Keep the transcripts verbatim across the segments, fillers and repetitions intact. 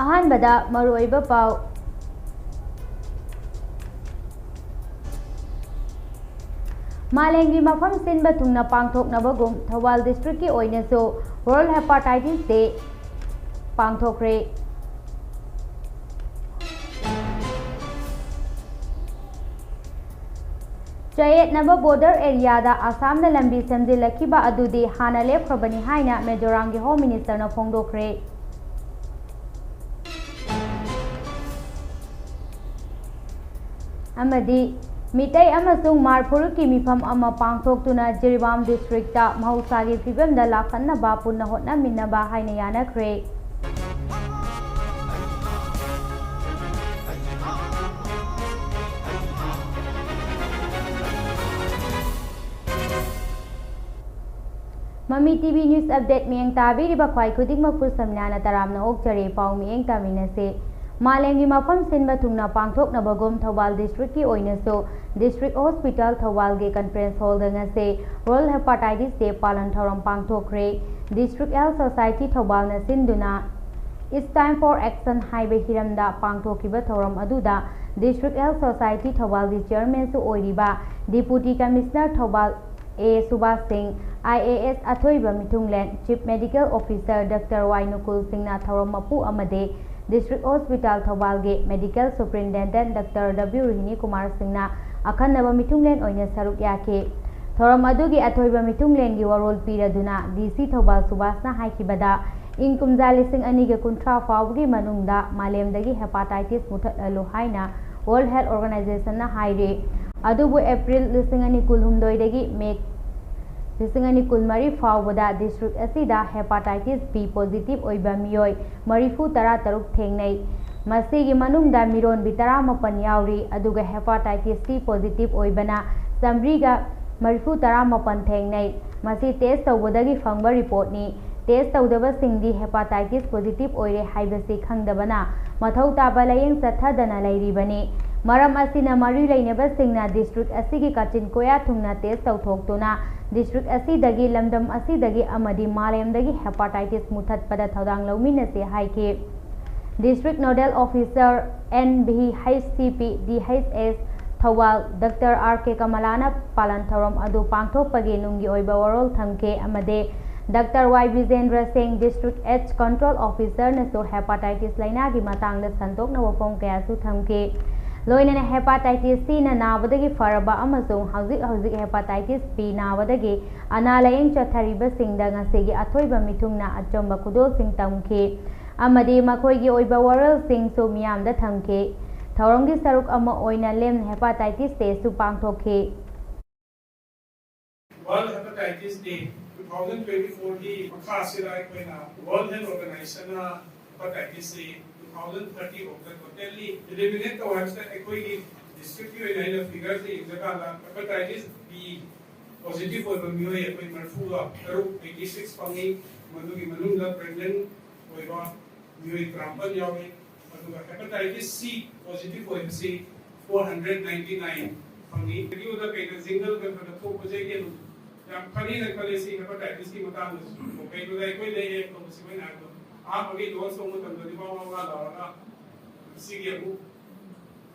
ꯑꯍꯥꯟꯕꯗ ꯃꯔꯨꯑꯣꯏꯕ ꯄꯥꯎ꯫ ꯃꯥꯂꯦꯝꯒꯤ ꯃꯐꯝ ꯁꯤꯟꯕ ꯊꯨꯡꯅ ꯄꯥꯡꯊꯣꯛꯅꯕꯒꯨꯝ ꯊꯧꯕꯥꯜ ꯗꯤꯁꯇ꯭ꯔꯤꯛꯀꯤ ꯑꯣꯏꯅꯁꯨ World Hepatitis Day ꯄꯥꯡꯊꯣꯛꯈ꯭ꯔꯦ꯫ ꯆꯌꯦꯠꯅꯕ ꯕꯣꯔꯗꯔ ꯑꯦꯔꯤꯌꯥꯗ ꯑꯁꯥꯝꯅ ꯂꯝꯕꯤ ꯁꯦꯝꯖꯤꯜꯂꯛꯈꯤꯕ ꯑꯗꯨꯗꯤ ꯍꯥꯟꯅ ꯂꯦꯞꯈ꯭ꯔꯕꯅꯤ ꯍꯥꯏꯅ ꯃꯤꯖꯣꯔꯥꯝꯒꯤ ꯍꯣꯝ ꯃꯤꯅꯤꯁꯇꯔꯅ ꯐꯣꯡꯗꯣꯛꯈ꯭ꯔꯦ꯫ ꯑꯃꯗꯤ ꯃꯤꯇꯩ ꯑꯃꯁꯨꯡ ꯃꯥꯔ ꯐꯨꯔꯨꯞꯀꯤ ꯃꯤꯐꯝ ꯑꯃ ꯄꯥꯡꯊꯣꯛꯇꯨꯅ ꯖꯤꯔꯤꯕꯥꯝ ꯗꯤꯁꯇ꯭ꯔꯤꯛꯇ ꯃꯍꯧꯁꯥꯒꯤ ꯐꯤꯕꯝꯗ ꯂꯥꯛꯍꯟꯅꯕ ꯄꯨꯟꯅ ꯍꯣꯠꯅꯃꯤꯟꯅꯕ ꯍꯥꯏꯅ ꯌꯥꯅꯈ꯭ꯔꯦ꯫ ꯃꯃꯤ ꯇꯤ ꯚꯤ News Update ꯃꯤꯠꯌꯦꯡ ꯇꯥꯕꯤꯔꯤꯕ ꯈ꯭ꯋꯥꯏ ꯈꯨꯗꯤꯡꯃꯛꯄꯨ ꯁꯝꯅꯥꯅ ꯇꯔꯥꯝꯅ ꯑꯣꯛꯆꯔꯤ꯫ ꯄꯥꯎ ꯃꯤꯠꯌꯦꯡ ꯇꯥꯃꯤꯟꯅꯁꯤ꯫ ꯃꯥꯂꯦꯝꯒꯤ ꯃꯐꯝ ꯁꯤꯟꯕ ꯊꯨꯡꯅ ꯄꯥꯡꯊꯣꯛꯅꯕꯒꯨꯝ ꯊꯧꯕꯥꯜ ꯗꯤꯁꯇ꯭ꯔꯤꯛꯀꯤ ꯑꯣꯏꯅꯁꯨ ꯗꯤꯁꯇ꯭ꯔꯤꯛ ꯍꯣꯁꯄꯤꯇꯥꯜ ꯊꯧꯕꯥꯜꯒꯤ ꯀꯟꯐꯔꯦꯟꯁ ꯍꯣꯜꯗ ꯉꯁꯤ World Hepatitis Day ꯄꯥꯂꯟ ꯊꯧꯔꯝ ꯄꯥꯡꯊꯣꯛꯈ꯭ꯔꯦ꯫ ꯗꯤꯁꯇ꯭ꯔꯤꯛ ꯍꯦꯜꯊ ꯁꯣꯁꯥꯏꯇꯤ ꯊꯧꯕꯥꯜꯅ ꯁꯤꯟꯗꯨꯅ It's Time for Action ꯍꯥꯏꯕ ꯍꯤꯔꯝꯗ ꯄꯥꯡꯊꯣꯛꯈꯤꯕ ꯊꯧꯔꯝ ꯑꯗꯨꯗ ꯗꯤꯁꯇ꯭ꯔꯤꯛ ꯍꯦꯜꯊ ꯁꯣꯁꯥꯏꯇꯤ ꯊꯧꯕꯥꯜꯒꯤ ꯆꯤꯌꯔꯃꯦꯟꯁꯨ ꯑꯣꯏꯔꯤꯕ ꯗꯤꯄꯨꯇꯤ ꯀꯃꯤꯁꯅꯔ ꯊꯧꯕꯥꯜ ꯑꯦ ꯁꯨꯕꯥꯁ ꯁꯤꯡ, ꯑꯥꯏ ꯑꯦ ꯑꯦꯁ ꯑꯊꯣꯏꯕ ꯃꯤꯊꯨꯡꯂꯦꯟ, chief medical officer doctor Y Nukul ꯁꯤꯡꯅ ꯊꯧꯔꯝ ꯃꯄꯨ ꯑꯃꯗꯤ ꯗꯤꯁꯇ꯭ꯔꯤꯛ ꯍꯣꯁꯄꯤꯇꯥꯜ ꯊꯧꯕꯥꯜꯒꯤ medical superintendent doctor W Rohini Kumar ꯁꯤꯡꯅ ꯑꯈꯟꯅꯕ ꯃꯤꯊꯨꯡꯂꯦꯟ ꯑꯣꯏꯅ ꯁꯔꯨꯛ ꯌꯥꯈꯤ꯫ ꯊꯧꯔꯝ ꯑꯗꯨꯒꯤ ꯑꯊꯣꯏꯕ ꯃꯤꯊꯨꯡꯂꯦꯟꯒꯤ ꯋꯥꯔꯣꯜ ꯄꯤꯔꯗꯨꯅ ꯗꯤ ꯁꯤ ꯊꯧꯕꯥꯜ ꯁꯨꯕꯥꯁꯅ ꯍꯥꯏꯈꯤꯕꯗ, ꯏꯪ ꯀꯨꯝꯖꯥ ꯂꯤꯁꯤꯡ ꯑꯅꯤꯒ ꯀꯨꯟꯊ꯭ꯔꯥ ꯐꯥꯎꯕꯒꯤ ꯃꯅꯨꯡꯗ ꯃꯥꯂꯦꯝꯗꯒꯤ ꯍꯦꯄꯥꯇꯥꯏꯇꯤꯁ ꯃꯨꯊꯠꯍꯜꯂꯨ ꯍꯥꯏꯅ ꯋꯥꯔꯜꯗ ꯍꯦꯜꯊ ꯑꯣꯔꯒꯅꯥꯏꯖꯦꯁꯟꯅ ꯍꯥꯏꯔꯤ꯫ ꯑꯗꯨꯕꯨ ꯑꯦꯄ꯭ꯔꯤꯜ ꯂꯤꯁꯤꯡ ꯑꯅꯤ ꯀꯨꯟꯍꯨꯝꯗꯣꯏꯗꯒꯤ ꯃꯦ ꯂꯤꯁꯤꯡ ꯑꯅꯤ ꯀꯨꯟꯃꯔꯤ ꯐꯥꯎꯕꯗ ꯗꯤꯁꯇ꯭ꯔꯤꯛ ꯑꯁꯤꯗ ꯍꯦꯄꯥꯇꯥꯏꯇꯤꯁ ꯕꯤ ꯄꯣꯖꯤꯇꯤꯚ ꯑꯣꯏꯕ ꯃꯤꯑꯣꯏ ꯃꯔꯤꯐꯨ ꯇꯔꯥ ꯇꯔꯨꯛ ꯊꯦꯡꯅꯩ꯫ ꯃꯁꯤꯒꯤ ꯃꯅꯨꯡꯗ ꯃꯤꯔꯣꯟꯕꯤ ꯇꯔꯥꯃꯥꯄꯟ ꯌꯥꯎꯔꯤ, ꯑꯗꯨꯒ ꯍꯦꯄꯥꯇꯥꯏꯇꯤꯁ ꯁꯤ ꯄꯣꯖꯤꯇꯤꯚ ꯑꯣꯏꯕꯅ ꯆꯥꯃꯔꯤꯒ ꯃꯔꯤꯐꯨ ꯇꯔꯥꯃꯥꯄꯟ ꯊꯦꯡꯅꯩ꯫ ꯃꯁꯤ ꯇꯦꯁ ꯇꯧꯕꯗꯒꯤ ꯐꯪꯕ ꯔꯤꯄꯣꯔꯠꯅꯤ꯫ ꯇꯦꯁ ꯇꯧꯗꯕꯁꯤꯡꯗꯤ ꯍꯦꯄꯥꯇꯥꯏꯇꯤꯁ ꯄꯣꯖꯤꯇꯤꯚ ꯑꯣꯏꯔꯦ ꯍꯥꯏꯕꯁꯤ ꯈꯪꯗꯕꯅ ꯃꯊꯧ ꯇꯥꯕ ꯂꯥꯌꯦꯡ ꯆꯠꯊꯗꯅ ꯂꯩꯔꯤꯕꯅꯤ꯫ ꯃꯔꯝ ꯑꯁꯤꯅ ꯃꯔꯤ ꯂꯩꯅꯕꯁꯤꯡꯅ ꯗꯤꯁꯇ꯭ꯔꯤꯛ ꯑꯁꯤꯒꯤ ꯀꯥꯆꯤꯟ ꯀꯣꯌꯥ ꯊꯨꯡꯅ ꯇꯦꯁ ꯇꯧꯊꯣꯛꯇꯨꯅ ꯗꯤꯁꯇ꯭ꯔꯤꯛ ꯑꯁꯤꯗꯒꯤ, ꯂꯝꯗꯝ ꯑꯁꯤꯗꯒꯤ ꯑꯃꯗꯤ ꯃꯥꯂꯦꯝꯗꯒꯤ ꯍꯦꯄꯥꯇꯥꯏꯇꯤꯁ ꯃꯨꯊꯠꯄꯗ ꯊꯧꯗꯥꯡ ꯂꯧꯃꯤꯟꯅꯁꯤ ꯍꯥꯏꯈꯤ꯫ District Nodal Officer, N V H C P D H S, ꯊꯧꯕꯥꯜ ꯗꯥꯛꯇꯔ ꯑꯥꯔ ꯀꯦ ꯀꯃꯂꯥꯅ ꯄꯥꯂꯟ ꯊꯧꯔꯝ ꯑꯗꯨ ꯄꯥꯡꯊꯣꯛꯄꯒꯤ ꯅꯨꯡꯒꯤ ꯑꯣꯏꯕ ꯋꯥꯔꯣꯜ ꯊꯝꯈꯤ ꯑꯃꯗꯤ ꯗꯥꯛꯇꯔ ꯋꯥꯏ ꯕꯤꯖꯦꯟꯗ꯭ꯔ ꯁꯤꯡ, District AIDS Control Officer ꯅꯁꯨ hepatitis ꯂꯩꯅꯥꯒꯤ ꯃꯇꯥꯡꯗ ꯁꯟꯗꯣꯛꯅ ꯋꯥꯐꯝ ꯀꯌꯥꯁꯨ ꯊꯝꯈꯤ꯫ ꯂꯣꯏꯅꯅ hepatitis C ꯅ ꯅꯥꯕꯗꯒꯤ ꯐꯔꯕ ꯑꯃꯁꯨꯡ ꯍꯧꯖꯤꯛ ꯍꯧꯖꯤꯛ hepatitis B ꯅꯥꯕꯗꯒꯤ ꯑꯅꯥ ꯂꯥꯌꯦꯡ ꯆꯠꯊꯔꯤꯕꯁꯤꯡꯗ ꯉꯁꯤꯒꯤ ꯑꯊꯣꯏꯕ ꯃꯤꯊꯨꯡꯅ ꯑꯆꯝꯕ ꯈꯨꯗꯣꯜꯁꯤꯡ ꯇꯝꯈꯤ ꯑꯃꯗꯤ ꯃꯈꯣꯏꯒꯤ ꯑꯣꯏꯕ ꯋꯥꯔꯣꯜꯁꯤꯡꯁꯨ ꯃꯤꯌꯥꯝꯗ ꯊꯝꯈꯤ꯫ ꯊꯧꯔꯝꯒꯤ ꯁꯔꯨꯛ ꯑꯃ ꯑꯣꯏꯅ ꯂꯦꯝꯅ hepatitis day ꯁꯨ ꯄꯥꯡꯊꯣꯛꯈꯤ꯫ World Hepatitis Day two thousand twenty-four ꯒꯤ ꯃꯈꯥꯁꯤꯗ ꯑꯩꯈꯣꯏꯅ World Health Organization ꯅ hepatitis C two thousand thirty ꯐꯥꯎꯗ totally eliminate ꯇꯧ ꯍꯥꯏꯕꯁꯤꯗ ꯑꯩꯈꯣꯏꯒꯤ district ꯀꯤ ꯑꯣꯏꯅ ꯑꯩꯅ figure ꯁꯦ ꯌꯦꯡꯖꯀꯥꯟꯗ hepatitis B positive ꯑꯣꯏꯕ ꯃꯤꯑꯣꯏ ꯑꯩꯈꯣꯏ ꯃꯔꯤꯐꯨꯒ ꯇꯔꯨꯛ, eighty six ꯐꯪꯉꯤ꯫ ꯃꯗꯨꯒꯤ ꯃꯅꯨꯡꯗ pregnant ꯑꯣꯏꯕ ꯃꯤꯑꯣꯏ ꯇꯔꯥꯃꯥꯄꯜ ꯌꯥꯎꯔꯤ꯫ ꯑꯗꯨꯒ hepatitis C positive ꯑꯣꯏꯕꯁꯤ four hundred ninety nine ꯐꯪꯉꯤ꯫ ꯔꯦꯗꯤꯑꯣꯗ ꯀꯩꯗ ꯖꯤꯡꯒꯜꯒ ꯈꯔ ꯊꯣꯛꯄꯁꯦ ꯑꯩꯗꯤ ꯑꯗꯨꯝ ꯌꯥꯝ ꯐꯅꯤꯅ ꯈꯜꯂꯦ꯫ ꯁꯤ hepatitis ꯀꯤ ꯃꯇꯥꯡꯗꯁꯨ ꯀꯩꯅꯣꯗ ꯑꯩꯈꯣꯏ ꯂꯩꯔꯦ ꯇꯧꯕꯁꯤ ꯃꯣꯏꯅ ꯍꯥꯏꯕꯗꯣ ꯑꯍꯥꯟꯕꯒꯤ ꯂꯣꯟꯁ ꯇꯧꯕ ꯃꯇꯝꯗꯗꯤ ꯋꯥ ꯋꯥ ꯋꯥ ꯂꯥꯎꯔꯒ ꯁꯤꯒꯤ ꯑꯃꯨꯛ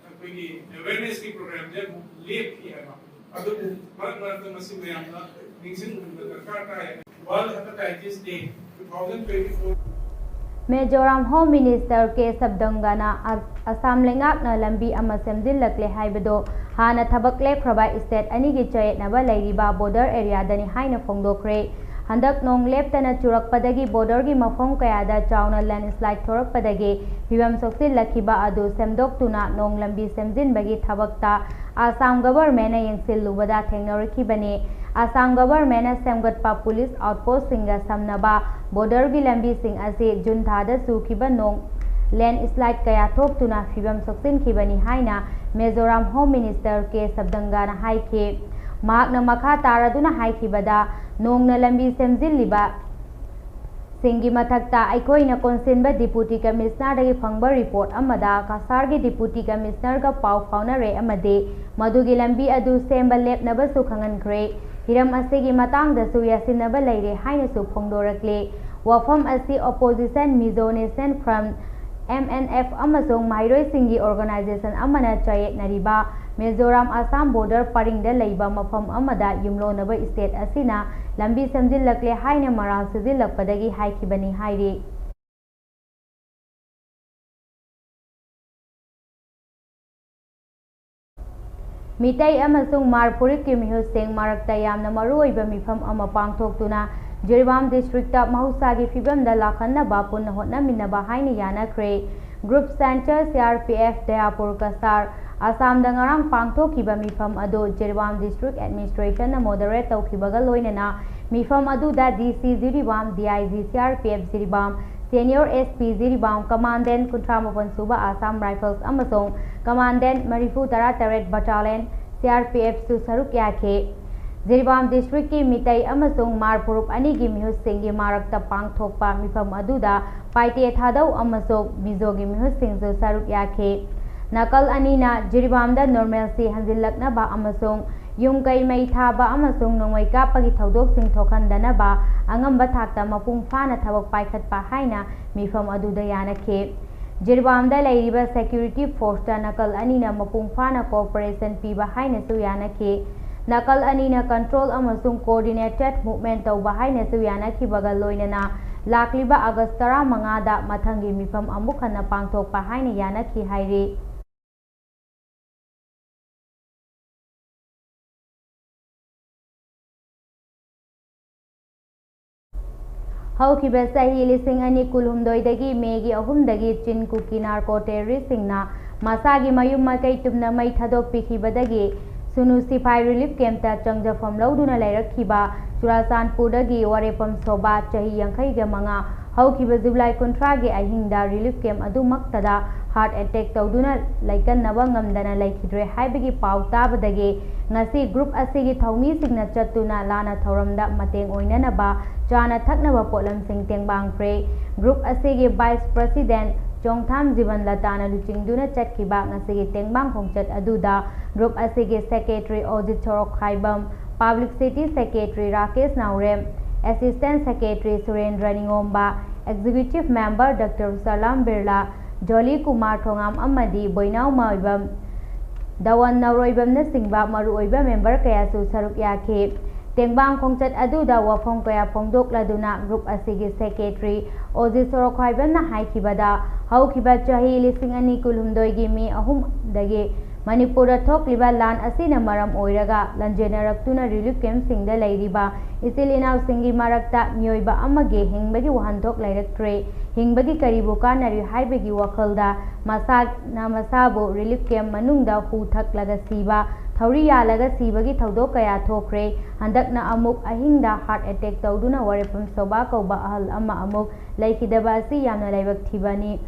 ꯑꯩꯈꯣꯏꯒꯤ awareness ꯀꯤ program ꯁꯦ ꯑꯃꯨꯛ ꯂꯦꯞꯈꯤ ꯍꯥꯏꯕ꯫ ꯑꯗꯨꯕꯨ ꯃꯔꯛ ꯃꯔꯛꯇ ꯃꯁꯤ ꯃꯌꯥꯝꯅ ꯅꯤꯡꯁꯤꯡꯍꯟꯕ ꯗꯔꯀꯥꯔ ꯇꯥꯏ꯫ World Hepatitis Day two thousand twenty-four꯫ Mizoram Home Minister ꯀꯦ ꯁꯕꯗꯪꯒꯅ ꯑ-, ꯑꯁꯥꯝ ꯂꯩꯉꯥꯛꯅ ꯂꯝꯕꯤ ꯑꯃ ꯁꯦꯝꯖꯤꯜꯂꯛꯂꯦ ꯍꯥꯏꯕꯗꯣ ꯍꯥꯟꯅ ꯊꯕꯛ ꯂꯦꯞꯈ꯭ꯔꯕ state ꯑꯅꯤꯒꯤ ꯆꯌꯦꯠꯅꯕ ꯂꯩꯔꯤꯕ border area ꯗꯅꯤ ꯍꯥꯏꯅ ꯐꯣꯡꯗꯣꯛꯈ꯭ꯔꯦ꯫ ꯍꯟꯗꯛ ꯅꯣꯡ ꯂꯦꯞꯇꯅ ꯆꯨꯔꯛꯄꯗꯒꯤ border ꯒꯤ ꯃꯐꯝ ꯀꯌꯥꯗ ꯆꯥꯎꯅ landslide ꯊꯣꯔꯛꯄꯗꯒꯤ ꯐꯤꯕꯝ ꯁꯣꯛꯆꯤꯜꯂꯛꯈꯤꯕ ꯑꯗꯨ ꯁꯦꯝꯗꯣꯛꯇꯨꯅ ꯅꯣꯡ ꯂꯝꯕꯤ ꯁꯦꯝꯖꯤꯟꯕꯒꯤ ꯊꯕꯛꯇ ꯑꯁꯥꯝ government ꯅ ꯌꯦꯡꯁꯤꯜꯂꯨꯕꯗ ꯊꯦꯡꯅꯔꯛꯈꯤꯕꯅꯤ꯫ ꯑꯁꯥꯝ government ꯅ ꯁꯦꯝꯒꯠꯄ police outpost ꯁꯤꯡꯒ ꯁꯝꯅꯕ border ꯒꯤ ꯂꯝꯕꯤꯁꯤꯡ ꯑꯁꯤ ꯖꯨꯟ ꯊꯥꯗ ꯆꯨꯈꯤꯕ ꯅꯣꯡ landslide ꯀꯌꯥ ꯊꯣꯛꯇꯨꯅ ꯐꯤꯕꯝ ꯁꯣꯛꯆꯤꯟꯈꯤꯕꯅꯤ ꯍꯥꯏꯅ ꯃꯤꯖꯣꯔꯥꯝ Home Minister ꯀꯦ ꯁꯕꯗꯪꯒꯅ ꯍꯥꯏꯈꯤ꯫ ꯃꯍꯥꯛꯅ ꯃꯈꯥ ꯇꯥꯔꯗꯨꯅ ꯍꯥꯏꯈꯤꯕꯗ, ꯅꯣꯡꯅ ꯂꯝꯕꯤ ꯁꯦꯝꯖꯤꯜꯂꯤꯕ ꯁꯤꯡꯒꯤ ꯃꯊꯛꯇ ꯑꯩꯈꯣꯏꯅ ꯀꯣꯟꯁꯤꯟꯕ Deputy Commissioner ꯗꯒꯤ ꯐꯪꯕ report ꯑꯃꯗ ꯀꯁꯥꯔꯒꯤ Deputy Commissioner ꯒ ꯄꯥꯎ ꯐꯥꯎꯅꯔꯦ ꯑꯃꯗꯤ ꯃꯗꯨꯒꯤ ꯂꯝꯕꯤ ꯑꯗꯨ ꯁꯦꯝꯕ ꯂꯦꯞꯅꯕꯁꯨ ꯈꯪꯍꯟꯈ꯭ꯔꯦ꯫ ꯍꯤꯔꯝ ꯑꯁꯤꯒꯤ ꯃꯇꯥꯡꯗꯁꯨ ꯌꯥꯁꯤꯟꯅꯕ ꯂꯩꯔꯦ ꯍꯥꯏꯅꯁꯨ ꯐꯣꯡꯗꯣꯔꯛꯂꯤ꯫ ꯋꯥꯐꯝ ꯑꯁꯤ Opposition Mizo National Front M N F ꯑꯃꯁꯨꯡ ꯃꯍꯩꯔꯣꯏꯁꯤꯡꯒꯤ organization ꯑꯃꯅ ꯆꯌꯦꯠꯅꯔꯤꯕ ꯃꯤꯖꯣꯔꯥꯝ ꯑꯁꯥꯝ border ꯄꯔꯤꯡꯗ ꯂꯩꯕ ꯃꯐꯝ ꯑꯃꯗ ꯌꯨꯝꯂꯣꯟꯅꯕ state ꯑꯁꯤꯅ ꯂꯝꯕꯤ ꯁꯦꯝꯖꯤꯜꯂꯛꯂꯦ ꯍꯥꯏꯅ ꯃꯔꯥꯜ ꯁꯤꯖꯤꯜꯂꯛꯄꯗꯒꯤ ꯍꯥꯏꯈꯤꯕꯅꯤ ꯍꯥꯏꯔꯤ꯫ ꯃꯤꯇꯩ ꯑꯃꯁꯨꯡ ꯍꯃꯥꯔ ꯐꯨꯔꯨꯞꯀꯤ ꯃꯤꯍꯨꯠꯁꯤꯡ ꯃꯔꯛꯇ ꯌꯥꯝꯅ ꯃꯔꯨꯑꯣꯏꯕ ꯃꯤꯐꯝ ꯑꯃ ꯄꯥꯡꯊꯣꯛꯇꯨꯅ ꯖꯤꯔꯤꯕꯥꯝ districtꯇ ꯃꯍꯧꯁꯥꯒꯤ ꯐꯤꯕꯝꯗ ꯂꯥꯛꯍꯟꯅꯕ ꯄꯨꯟꯅ ꯍꯣꯠꯅꯃꯤꯟꯅꯕ ꯍꯥꯏꯅ ꯌꯥꯅꯈ꯭ꯔꯦ꯫ Group Centre C R P F ꯗꯌꯥꯄꯨꯔ Cachar, ꯑꯁꯥꯝꯗ ꯉꯔꯥꯡ ꯄꯥꯡꯊꯣꯛꯈꯤꯕ ꯃꯤꯐꯝ ꯑꯗꯨ ꯖꯤꯔꯤꯕꯥꯝ district administrationꯅ moderate ꯇꯧꯈꯤꯕꯒ ꯂꯣꯏꯅꯅ ꯃꯤꯐꯝ ꯑꯗꯨꯗ D C Jiribam, D I G C R P F Jiribam, Senior S P Jiribam, Commandant ꯀꯨꯟꯊ꯭ꯔꯥ ꯃꯥꯄꯟ ꯁꯨꯕ Assam Rifles ꯑꯃꯁꯨꯡ Commandant ꯃꯔꯤꯐꯨ ꯇꯔꯥ ꯇꯔꯦꯠ Battalion C R P F ꯁꯨ ꯁꯔꯨꯛ ꯌꯥꯈꯤ꯫ ꯖꯤꯔꯤꯕꯥꯝ districtꯀꯤ ꯃꯤꯇꯩ ꯑꯃꯁꯨꯡ ꯍꯃꯥꯔ ꯐꯨꯔꯨꯞ ꯑꯅꯤꯒꯤ ꯃꯤꯍꯨꯠꯁꯤꯡꯒꯤ ꯃꯔꯛꯇ ꯄꯥꯡꯊꯣꯛꯄ ꯃꯤꯐꯝ ꯑꯗꯨꯗ ꯄꯥꯏꯇꯦ ꯊꯥꯗꯧ ꯑꯃꯁꯨꯡ ꯃꯤꯖꯣꯒꯤ ꯃꯤꯍꯨꯠꯁꯤꯡꯁꯨ ꯁꯔꯨꯛ ꯌꯥꯈꯤ꯫ ꯅꯥꯀꯜ ꯑꯅꯤꯅ ꯖꯤꯔꯤꯕꯥꯝꯗ normalcy ꯍꯟꯖꯤꯜꯂꯛꯅꯕ ꯑꯃꯁꯨꯡ ꯌꯨꯝ ꯀꯩ ꯃꯩ ꯊꯥꯕ ꯑꯃꯁꯨꯡ ꯅꯣꯡꯃꯩ ꯀꯥꯞꯄꯒꯤ ꯊꯧꯗꯣꯛꯁꯤꯡ ꯊꯣꯛꯍꯟꯗꯅꯕ ꯑꯉꯝꯕ ꯊꯥꯛꯇ ꯃꯄꯨꯡ ꯐꯥꯅ ꯊꯕꯛ ꯄꯥꯏꯈꯠꯄ ꯍꯥꯏꯅ ꯃꯤꯐꯝ ꯑꯗꯨꯗ ꯌꯥꯅꯈꯤ꯫ ꯖꯤꯔꯤꯕꯥꯝꯗ ꯂꯩꯔꯤꯕ security forceꯇ ꯅꯥꯀꯜ ꯑꯅꯤꯅ ꯃꯄꯨꯡ ꯐꯥꯅ cooperation ꯄꯤꯕ ꯍꯥꯏꯅꯁꯨ ꯌꯥꯅꯈꯤ꯫ ꯅꯥꯀꯜ ꯑꯅꯤꯅ control ꯑꯃꯁꯨꯡ coordinated movement ꯇꯧꯕ ꯍꯥꯏꯅꯁꯨ ꯌꯥꯅꯈꯤꯕꯒ ꯂꯣꯏꯅꯅ ꯂꯥꯛꯂꯤꯕ August ꯇꯔꯥꯃꯉꯥꯗ ꯃꯊꯪꯒꯤ ꯃꯤꯐꯝ ꯑꯃꯨꯛ ꯍꯟꯅ ꯄꯥꯡꯊꯣꯛꯄ ꯍꯥꯏꯅ ꯌꯥꯅꯈꯤ ꯍꯥꯏꯔꯤ꯫ ꯍꯧꯈꯤꯕ ꯆꯍꯤ ꯂꯤꯁꯤꯡ ꯑꯅꯤ ꯀꯨꯟꯍꯨꯝꯗꯣꯏꯗꯒꯤ Mayꯒꯤ ꯑꯍꯨꯝꯗꯒꯤ ꯆꯤꯟ ꯀꯨꯀꯤ narco terroristꯁꯤꯡꯅ ꯃꯁꯥꯒꯤ ꯃꯌꯨꯝ ꯃꯀꯩ ꯇꯨꯝꯅ ꯃꯩ ꯊꯥꯗꯣꯛꯄꯤꯈꯤꯕꯗꯒꯤ ꯁꯨꯅꯨ ꯁꯤꯐꯥꯏ relief campꯇ ꯆꯪꯖꯐꯝ ꯂꯧꯗꯨꯅ ꯂꯩꯔꯛꯈꯤꯕ ꯆꯨꯔꯥꯆꯥꯟꯄꯨꯔꯗꯒꯤ ꯋꯥꯔꯦꯄꯝ ꯁꯣꯕꯥ, ꯆꯍꯤ ꯌꯥꯡꯈꯩꯒ ꯃꯉꯥ, ꯍꯧꯈꯤꯕ July ꯀꯨꯟꯊ꯭ꯔꯥꯒꯤ ꯑꯍꯤꯡꯗ relief camp ꯑꯗꯨꯃꯛꯇꯗ heart attack ꯇꯧꯗꯨꯅ ꯂꯩꯀꯟꯅꯕ ꯉꯝꯗꯅ ꯂꯩꯈꯤꯗ꯭ꯔꯦ ꯍꯥꯏꯕꯒꯤ ꯄꯥꯎ ꯇꯥꯕꯗꯒꯤ ꯉꯁꯤ group ꯑꯁꯤꯒꯤ ꯊꯧꯃꯤꯁꯤꯡꯅ ꯆꯠꯇꯨꯅ ꯂꯥꯟꯅ ꯊꯧꯔꯝꯗ ꯃꯇꯦꯡ ꯑꯣꯏꯅꯅꯕ ꯆꯥꯅ ꯊꯛꯅꯕ ꯄꯣꯠꯂꯝꯁꯤꯡ ꯇꯦꯡꯕꯥꯡꯈ꯭ꯔꯦ꯫ Group ꯑꯁꯤꯒꯤ vice president ꯆꯣꯡꯊꯥꯝ ꯖꯤꯕꯟ ꯂꯇꯥꯅ ꯂꯨꯆꯤꯡꯗꯨꯅ ꯆꯠꯈꯤꯕ ꯉꯁꯤꯒꯤ ꯇꯦꯡꯕꯥꯡ ꯈꯣꯡꯆꯠ ꯑꯗꯨꯗ group ꯑꯁꯤꯒꯤ secretary ꯑꯣꯖꯤꯠ ꯁꯣꯔꯣꯛꯈꯥꯏꯕꯝ, publicity secretary ꯔꯥꯀꯦꯁ ꯅꯥꯎꯔꯦꯝ, assistant secretary ꯁꯨꯔꯦꯟꯗ꯭ꯔ ꯅꯤꯉꯣꯝꯕ, Executive Member Doctor Salam Birla, Jolly Kumar Thongam ꯑꯃꯗꯤ ꯕꯣꯏꯅꯥꯎ ꯃꯥꯏꯕꯝ, ꯗꯋꯟ ꯅꯧꯔꯣꯏꯕꯝꯅꯆꯤꯡꯕ ꯃꯔꯨꯑꯣꯏꯕ member ꯀꯌꯥꯁꯨ ꯁꯔꯨꯛ ꯌꯥꯈꯤ꯫ ꯇꯦꯡꯕꯥꯡ ꯈꯣꯡꯆꯠ ꯑꯗꯨꯗ ꯋꯥꯐꯝ ꯀꯌꯥ ꯐꯣꯡꯗꯣꯛꯂꯗꯨꯅ group ꯑꯁꯤꯒꯤ secretary ꯑꯣꯖꯤ ꯁꯣꯔꯣꯛꯈ꯭ꯋꯥꯏꯕꯝꯅ ꯍꯥꯏꯈꯤꯕꯗ, ꯍꯧꯈꯤꯕ ꯆꯍꯤ ꯂꯤꯁꯤꯡ ꯑꯅꯤ ꯀꯨꯟꯍꯨꯝꯗꯣꯏꯒꯤ ꯃꯦ ꯑꯍꯨꯝꯗꯒꯤ ꯃꯅꯤꯄꯨꯔꯗ ꯊꯣꯛꯂꯤꯕ ꯂꯥꯟ ꯑꯁꯤꯅ ꯃꯔꯝ ꯑꯣꯏꯔꯒ ꯂꯥꯟꯖꯦꯟꯅꯔꯛꯇꯨꯅ relief campꯁꯤꯡꯗ ꯂꯩꯔꯤꯕ ꯏꯆꯤꯜ ꯏꯅꯥꯎꯁꯤꯡꯒꯤ ꯃꯔꯛꯇ ꯃꯤꯑꯣꯏꯕ ꯑꯃꯒꯤ ꯍꯤꯡꯕꯒꯤ ꯋꯥꯍꯟꯊꯣꯛ ꯂꯩꯔꯛꯇ꯭ꯔꯦ꯫ ꯍꯤꯡꯕꯒꯤ ꯀꯔꯤꯕꯨ ꯀꯥꯟꯅꯔꯤ ꯍꯥꯏꯕꯒꯤ ꯋꯥꯈꯜꯗ ꯃꯁꯥꯅ ꯃꯁꯥꯕꯨ relief camp ꯃꯅꯨꯡꯗ ꯍꯨ ꯊꯛꯂꯒ ꯁꯤꯕ, ꯊꯧꯔꯤ ꯌꯥꯜꯂꯒ ꯁꯤꯕꯒꯤ ꯊꯧꯗꯣꯛ ꯀꯌꯥ ꯊꯣꯛꯈ꯭ꯔꯦ꯫ ꯍꯟꯗꯛꯅ ꯑꯃꯨꯛ ꯑꯍꯤꯡꯗ heart attack ꯇꯧꯗꯨꯅ ꯋꯥꯔꯦꯞꯐꯝ ꯁꯣꯕꯥ ꯀꯧꯕ ꯑꯍꯜ ꯑꯃ ꯑꯃꯨꯛ ꯂꯩꯈꯤꯗꯕ ꯑꯁꯤ ꯌꯥꯝꯅ ꯂꯥꯏꯕꯛ ꯊꯤꯕꯅꯤ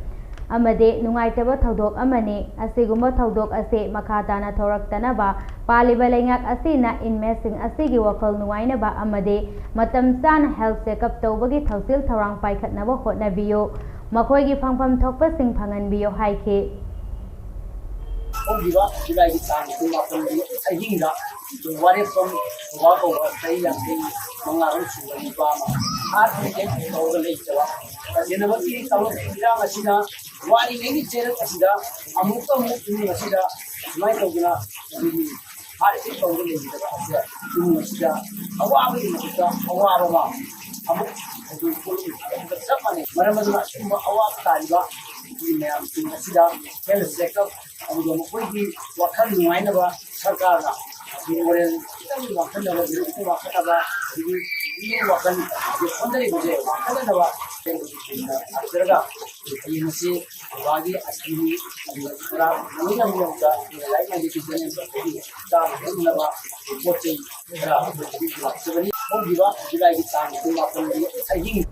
ꯑꯃꯗꯤ ꯅꯨꯡꯉꯥꯏꯇꯕ ꯊꯧꯗꯣꯛ ꯑꯃꯅꯤ꯫ ꯑꯁꯤꯒꯨꯝꯕ ꯊꯧꯗꯣꯛ ꯑꯁꯤ ꯃꯈꯥ ꯇꯥꯅ ꯊꯣꯔꯛꯇꯅꯕ ꯄꯥꯜꯂꯤꯕ ꯂꯩꯉꯥꯛ ꯑꯁꯤꯅ inmateꯁꯤꯡ ꯑꯁꯤꯒꯤ ꯋꯥꯈꯜ ꯅꯨꯡꯉꯥꯏꯅꯕ ꯑꯃꯗꯤ ꯃꯇꯝ ꯆꯥꯅ health checkup ꯇꯧꯕꯒꯤ ꯊꯧꯁꯤꯜ ꯊꯧꯔꯥꯡ ꯄꯥꯏꯈꯠꯅꯕ ꯍꯣꯠꯅꯕꯤꯌꯨ꯫ ꯃꯈꯣꯏꯒꯤ ꯐꯪꯐꯝ ꯊꯣꯛꯄꯁꯤꯡ ꯐꯪꯍꯟꯕꯤꯌꯨ ꯍꯥꯏꯈꯤ꯫ ꯍꯧꯈꯤꯕ ꯖꯨꯂꯥꯏꯒꯤ ꯇꯥꯡ ꯀꯨꯟꯃꯥꯄꯟꯒꯤ ꯑꯍꯤꯡꯗ ꯋꯥꯔꯦꯞꯐꯝ ꯁꯣꯕꯥ ꯀꯧꯕ ꯆꯍꯤ ꯌꯥꯡꯈꯩ ꯃꯉꯥꯔꯣꯝ ꯁꯨꯕ ꯅꯨꯄꯥ ꯑꯃ heart attack ꯇꯧꯔꯒ ꯂꯩꯈꯤꯗꯕ ꯇꯁꯦꯡꯅꯃꯛꯀꯤ ꯇꯧꯔꯛꯈꯤꯕ ꯏꯔꯥꯡ ꯑꯁꯤꯅ ꯋꯥꯔꯤꯉꯩꯒꯤ ꯆꯩꯔꯛ ꯑꯁꯤꯗ ꯑꯃꯨꯛꯀ ꯑꯃꯨꯛ ꯏꯃꯨꯡ ꯑꯁꯤꯗ ꯁꯨꯃꯥꯏꯅ ꯇꯧꯗꯅ ꯑꯩꯈꯣꯏꯒꯤ heart attack ꯇꯧꯔꯒ ꯂꯩꯈꯤꯗꯕ ꯑꯁꯤꯗ ꯏꯃꯨꯡ ꯑꯁꯤꯗ ꯑꯋꯥꯕꯒꯤ ꯃꯊꯛꯇ ꯑꯋꯥꯕ ꯑꯃ ꯑꯃꯨꯛ ꯑꯩꯈꯣꯏ ꯄꯣꯛꯂꯛꯏꯕ ꯆꯞ ꯃꯥꯟꯅꯩ꯫ ꯃꯔꯝ ꯑꯗꯨꯅ ꯑꯁꯤꯒꯨꯝꯕ ꯑꯋꯥꯕ ꯇꯥꯔꯤꯕ ꯑꯩꯈꯣꯏ ꯃꯌꯥꯝꯁꯤꯡ ꯑꯁꯤꯗ health checkup ꯑꯗꯨꯒ ꯃꯈꯣꯏꯒꯤ ꯋꯥꯈꯜ ꯅꯨꯡꯉꯥꯏꯅꯕ ꯁꯔꯀꯥꯔꯅ ꯑꯩꯈꯣꯏ moral ꯈꯤꯇꯪ ꯋꯥꯡꯈꯠꯅꯕ, ꯃꯤꯑꯣꯏꯕꯒꯤ ꯋꯥꯡꯈꯠꯅꯕ, ꯑꯗꯒꯤ ꯃꯤꯑꯣꯏ ꯋꯥꯈꯜ ꯍꯧꯖꯤꯛ ꯁꯣꯟꯊꯔꯤꯕꯁꯦ ꯋꯥꯡꯈꯠꯅꯅꯕ ꯂꯥꯛꯆꯔꯒ ꯍꯌꯦꯡ ꯑꯁꯤ ꯕꯕꯥꯒꯤ ꯑꯁꯤꯅꯤ ꯑꯗꯨꯒ ꯈꯔ ꯃꯅꯨꯡ ꯌꯧꯅ ꯂꯥꯏꯔꯤꯛ ꯂꯥꯏꯁꯨ ꯆꯥꯅꯕ ꯄꯣꯠ ꯆꯩ ꯈꯔ ꯑꯩꯈꯣꯏ ꯂꯥꯛꯆꯕꯅꯤ꯫ ꯍꯧꯈꯤꯕ ꯖꯨꯂꯥꯏꯒꯤ ꯇꯥꯡ ꯀꯨꯟꯃꯥꯄꯟꯒꯤ ꯑꯍꯤꯡ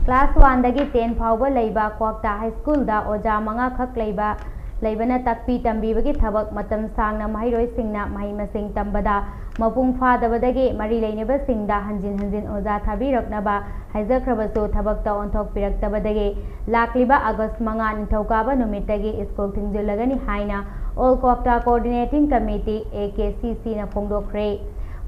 Class one ꯗꯒꯤ ten ꯐꯥꯎꯕ ꯂꯩꯕ ꯀ꯭ꯋꯥꯛꯇꯥ High School ꯗ ꯑꯣꯖꯥ ꯃꯉꯥ ꯈꯛ ꯂꯩꯕ, ꯂꯩꯕꯅ ꯇꯥꯛꯄꯤ ꯇꯝꯕꯤꯕꯒꯤ ꯊꯕꯛ ꯃꯇꯝ ꯁꯥꯡꯅ ꯃꯍꯩꯔꯣꯏꯁꯤꯡꯅ ꯃꯍꯩ ꯃꯁꯤꯡ ꯇꯝꯕꯗ ꯃꯄꯨꯡ ꯐꯥꯗꯕꯗꯒꯤ ꯃꯔꯤ ꯂꯩꯅꯕꯁꯤꯡꯗ ꯍꯟꯖꯤꯟ ꯍꯟꯖꯤꯟ ꯑꯣꯖꯥ ꯊꯥꯕꯤꯔꯛꯅꯕ ꯍꯥꯏꯖꯈ꯭ꯔꯕꯁꯨ ꯊꯕꯛꯇ ꯑꯣꯟꯊꯣꯛꯄꯤꯔꯛꯇꯕꯗꯒꯤ ꯂꯥꯛꯂꯤꯕ August ꯃꯉꯥ ꯅꯤꯡꯊꯧꯀꯥꯕ ꯅꯨꯃꯤꯠꯇꯒꯤ school ꯊꯤꯡꯖꯤꯜꯂꯒꯅꯤ ꯍꯥꯏꯅ All Kwakta Coordinating Committee, A K C C ꯅ ꯐꯣꯡꯗꯣꯛꯈ꯭ꯔꯦ꯫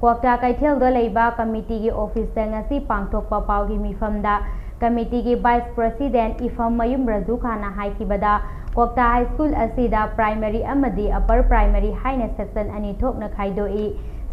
ꯀ꯭ꯋꯥꯛꯇꯥ ꯀꯩꯊꯦꯜꯗ ꯂꯩꯕ committee ꯒꯤ office ꯇ ꯉꯁꯤ ꯄꯥꯡꯊꯣꯛꯄ ꯄꯥꯎꯒꯤ ꯃꯤꯐꯝꯗ ꯀꯃꯤꯇꯤꯒꯤ ꯚꯥꯏꯁ ꯄ꯭ꯔꯦꯁꯤꯗꯦꯟꯠ ꯏꯐꯝ ꯃꯌꯨꯝ ꯔꯥꯖꯨ ꯈꯥꯟꯅ ꯍꯥꯏꯈꯤꯕꯗ, ꯀ꯭ꯋꯥꯛꯇꯥ ꯍꯥꯏ ꯁ꯭ꯀꯨꯜ ꯑꯁꯤꯗ ꯄ꯭ꯔꯥꯏꯃꯔꯤ ꯑꯃꯗꯤ ꯑꯄꯔ ꯄ꯭ꯔꯥꯏꯃꯔꯤ ꯍꯥꯏꯅ ꯁꯦꯛꯁꯟ ꯑꯅꯤ ꯊꯣꯛꯅ ꯈꯥꯏꯗꯣꯛꯏ꯫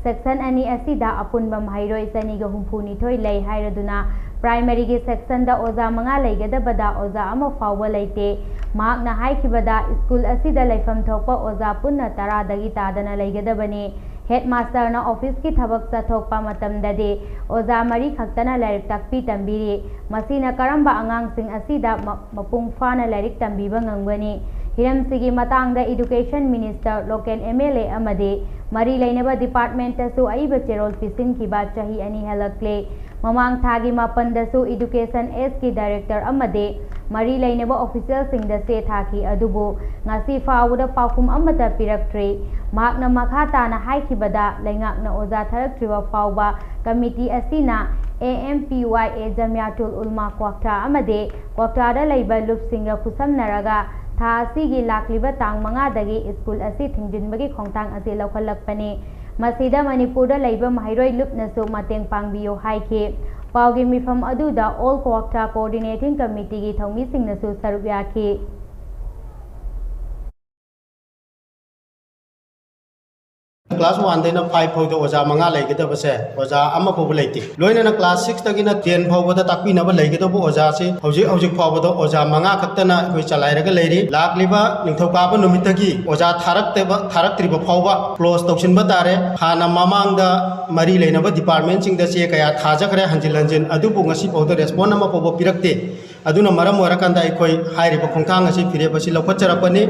ꯁꯦꯛꯁꯟ ꯑꯅꯤ ꯑꯁꯤꯗ ꯑꯄꯨꯟꯕ ꯃꯍꯩꯔꯣꯏ ꯆꯅꯤꯒ ꯍꯨꯝꯐꯨ ꯅꯤꯊꯣꯏ ꯂꯩ ꯍꯥꯏꯔꯗꯨꯅ, ꯄ꯭ꯔꯥꯏꯃꯔꯤꯒꯤ ꯁꯦꯛꯁꯟꯗ ꯑꯣꯖꯥ ꯃꯉꯥ ꯂꯩꯒꯗꯕꯗ ꯑꯣꯖꯥ ꯑꯃ ꯐꯥꯎꯕ ꯂꯩꯇꯦ꯫ ꯃꯍꯥꯛꯅ ꯍꯥꯏꯈꯤꯕꯗ, ꯁ꯭ꯀꯨꯜ ꯑꯁꯤꯗ ꯂꯩꯐꯝ ꯊꯣꯛꯄ ꯑꯣꯖꯥ ꯄꯨꯟꯅ ꯇꯔꯥꯗꯒꯤ ꯇꯥꯗꯅ ꯂꯩꯒꯗꯕꯅꯤ꯫ ꯍꯦꯗꯃꯥꯁꯇꯔꯅ ꯑꯣꯐꯤꯁꯀꯤ ꯊꯕꯛ ꯆꯠꯊꯣꯛꯄ ꯃꯇꯝꯗꯗꯤ ꯑꯣꯖꯥ ꯃꯔꯤ ꯈꯛꯇꯅ ꯂꯥꯏꯔꯤꯛ ꯇꯥꯛꯄꯤ ꯇꯝꯕꯤꯔꯤ꯫ ꯃꯁꯤꯅ ꯀꯔꯝꯕ ꯑꯉꯥꯡꯁꯤꯡ ꯑꯁꯤꯗ ꯃ-, ꯃꯄꯨꯡ ꯐꯥꯅ ꯂꯥꯏꯔꯤꯛ ꯇꯝꯕꯤꯕ ꯉꯝꯒꯅꯤ? ꯍꯤꯔꯝꯁꯤꯒꯤ ꯃꯇꯥꯡꯗ education minister, local M L ꯑꯦ ꯑꯃꯗꯤ ꯃꯔꯤ ꯂꯩꯅꯕ ꯗꯤꯄꯥꯔꯠꯃꯦꯟꯇꯁꯨ ꯑꯏꯕ ꯆꯦꯔꯣꯜ ꯄꯤꯁꯤꯟꯈꯤꯕ ꯆꯍꯤ ꯑꯅꯤ ꯍꯦꯜꯂꯛꯂꯦ꯫ ꯃꯃꯥꯡ ꯊꯥꯒꯤ ꯃꯥꯄꯟꯗꯁꯨ ꯏꯗꯨꯀꯦꯁꯟ ꯑꯦꯁꯀꯤ ꯗꯥꯏꯔꯦꯛꯇꯔ ꯑꯃꯗꯤ ꯃꯔꯤ ꯂꯩꯅꯕ ꯑꯣꯐꯤꯁꯤꯌꯦꯜꯁꯤꯡꯗ ꯆꯦ ꯊꯥꯈꯤ, ꯑꯗꯨꯕꯨ ꯉꯁꯤ ꯐꯥꯎꯕꯗ ꯄꯥꯎꯈꯨꯝ ꯑꯃꯠꯇ ꯄꯤꯔꯛꯇ꯭ꯔꯤ꯫ ꯃꯍꯥꯛꯅ ꯃꯈꯥ ꯇꯥꯅ ꯍꯥꯏꯈꯤꯕꯗ, ꯂꯩꯉꯥꯛꯅ ꯑꯣꯖꯥ ꯊꯥꯔꯛꯇ꯭ꯔꯤꯕ ꯐꯥꯎꯕ ꯀꯃꯤꯇꯤ ꯑꯁꯤꯅ ꯑꯦ ꯑꯦꯝ ꯄꯤ ꯋꯥꯏ ꯑꯦ ꯖꯃꯤꯌꯥꯇꯨꯜ ꯎꯜꯃꯥ ꯀ꯭ꯋꯥꯛꯊꯥ ꯑꯃꯗꯤ ꯀ꯭ꯋꯥꯛꯊꯥꯗ ꯂꯩꯕ ꯂꯨꯞꯁꯤꯡꯒ ꯈꯨꯠꯁꯝꯅꯔꯒ ꯊꯥ ꯑꯁꯤꯒꯤ ꯂꯥꯛꯂꯤꯕ ꯇꯥꯡ ꯃꯉꯥꯗꯒꯤ ꯁ꯭ꯀꯨꯜ ꯑꯁꯤ ꯊꯤꯡꯖꯤꯟꯕꯒꯤ ꯈꯣꯡꯊꯥꯡ ꯑꯁꯤ ꯂꯧꯈꯠꯂꯛꯄꯅꯤ꯫ ꯃꯁꯤꯗ ꯃꯅꯤꯄꯨꯔꯗ ꯂꯩꯕ ꯃꯍꯩꯔꯣꯏ ꯂꯨꯞꯅꯁꯨ ꯃꯇꯦꯡ ꯄꯥꯡꯕꯤꯌꯨ ꯍꯥꯏꯈꯤ꯫ ꯄꯥꯎꯒꯤ ꯃꯤꯐꯝ ꯑꯗꯨꯗ ꯑꯣꯜ ꯀ꯭ꯋꯥꯛꯊꯥ ꯀꯣꯑꯣꯔꯗꯤꯅꯦꯇꯤꯡ ꯀꯃꯤꯇꯤꯒꯤ ꯊꯧꯃꯤꯁꯤꯡꯅꯁꯨ ꯁꯔꯨꯛ ꯌꯥꯈꯤ꯫ ꯀ꯭ꯂꯥꯁ ꯋꯥꯟꯗꯩꯅ ꯐꯥꯏꯚ ꯐꯥꯎꯗ ꯑꯣꯖꯥ ꯃꯉꯥ ꯂꯩꯒꯗꯕꯁꯦ ꯑꯣꯖꯥ ꯑꯃ ꯐꯥꯎꯕ ꯂꯩꯇꯦ꯫ ꯂꯣꯏꯅꯅ ꯀ꯭ꯂꯥꯁ ꯁꯤꯛꯁꯇꯒꯤꯅ ꯇꯦꯟ ꯐꯥꯎꯕꯗ ꯇꯥꯛꯄꯤꯅꯕ ꯂꯩꯒꯗꯕ ꯑꯣꯖꯥꯁꯤ ꯍꯧꯖꯤꯛ, ꯍꯧꯖꯤꯛ ꯐꯥꯎꯕꯗ ꯑꯣꯖꯥ ꯃꯉꯥ ꯈꯛꯇꯅ ꯑꯩꯈꯣꯏ ꯆꯂꯥꯏꯔꯒ ꯂꯩꯔꯤ꯫ ꯂꯥꯛꯂꯤꯕ ꯅꯤꯡꯊꯧꯀꯥꯕ ꯅꯨꯃꯤꯠꯇꯒꯤ ꯑꯣꯖꯥ ꯊꯥꯔꯛꯇꯕ, ꯊꯥꯔꯛꯇ꯭ꯔꯤꯕ ꯐꯥꯎꯕ ꯀ꯭ꯂꯣꯖ ꯇꯧꯁꯤꯟꯕ ꯇꯥꯔꯦ꯫ ꯍꯥꯟꯅ ꯃꯃꯥꯡꯗ ꯃꯔꯤ ꯂꯩꯅꯕ ꯗꯤꯄꯥꯔꯠꯃꯦꯟꯁꯤꯡꯗ ꯆꯦ ꯀꯌꯥ ꯊꯥꯖꯈ꯭ꯔꯦ ꯍꯟꯖꯤꯟ ꯍꯟꯖꯤꯟ, ꯑꯗꯨꯕꯨ ꯉꯁꯤ ꯐꯥꯎꯗ ꯔꯦꯁꯄꯣꯟ ꯑꯃ ꯐꯥꯎꯕ ꯄꯤꯔꯛꯇꯦ꯫ ꯑꯗꯨꯅ ꯃꯔꯝ ꯑꯣꯏꯔꯀꯥꯟꯗ ꯑꯩꯈꯣꯏ ꯍꯥꯏꯔꯤꯕ ꯈꯣꯡꯊꯥꯡ ꯑꯁꯤ, ꯐꯤꯔꯦꯞ ꯑꯁꯤ ꯂꯧꯈꯠꯆꯔꯛꯄꯅꯤ꯫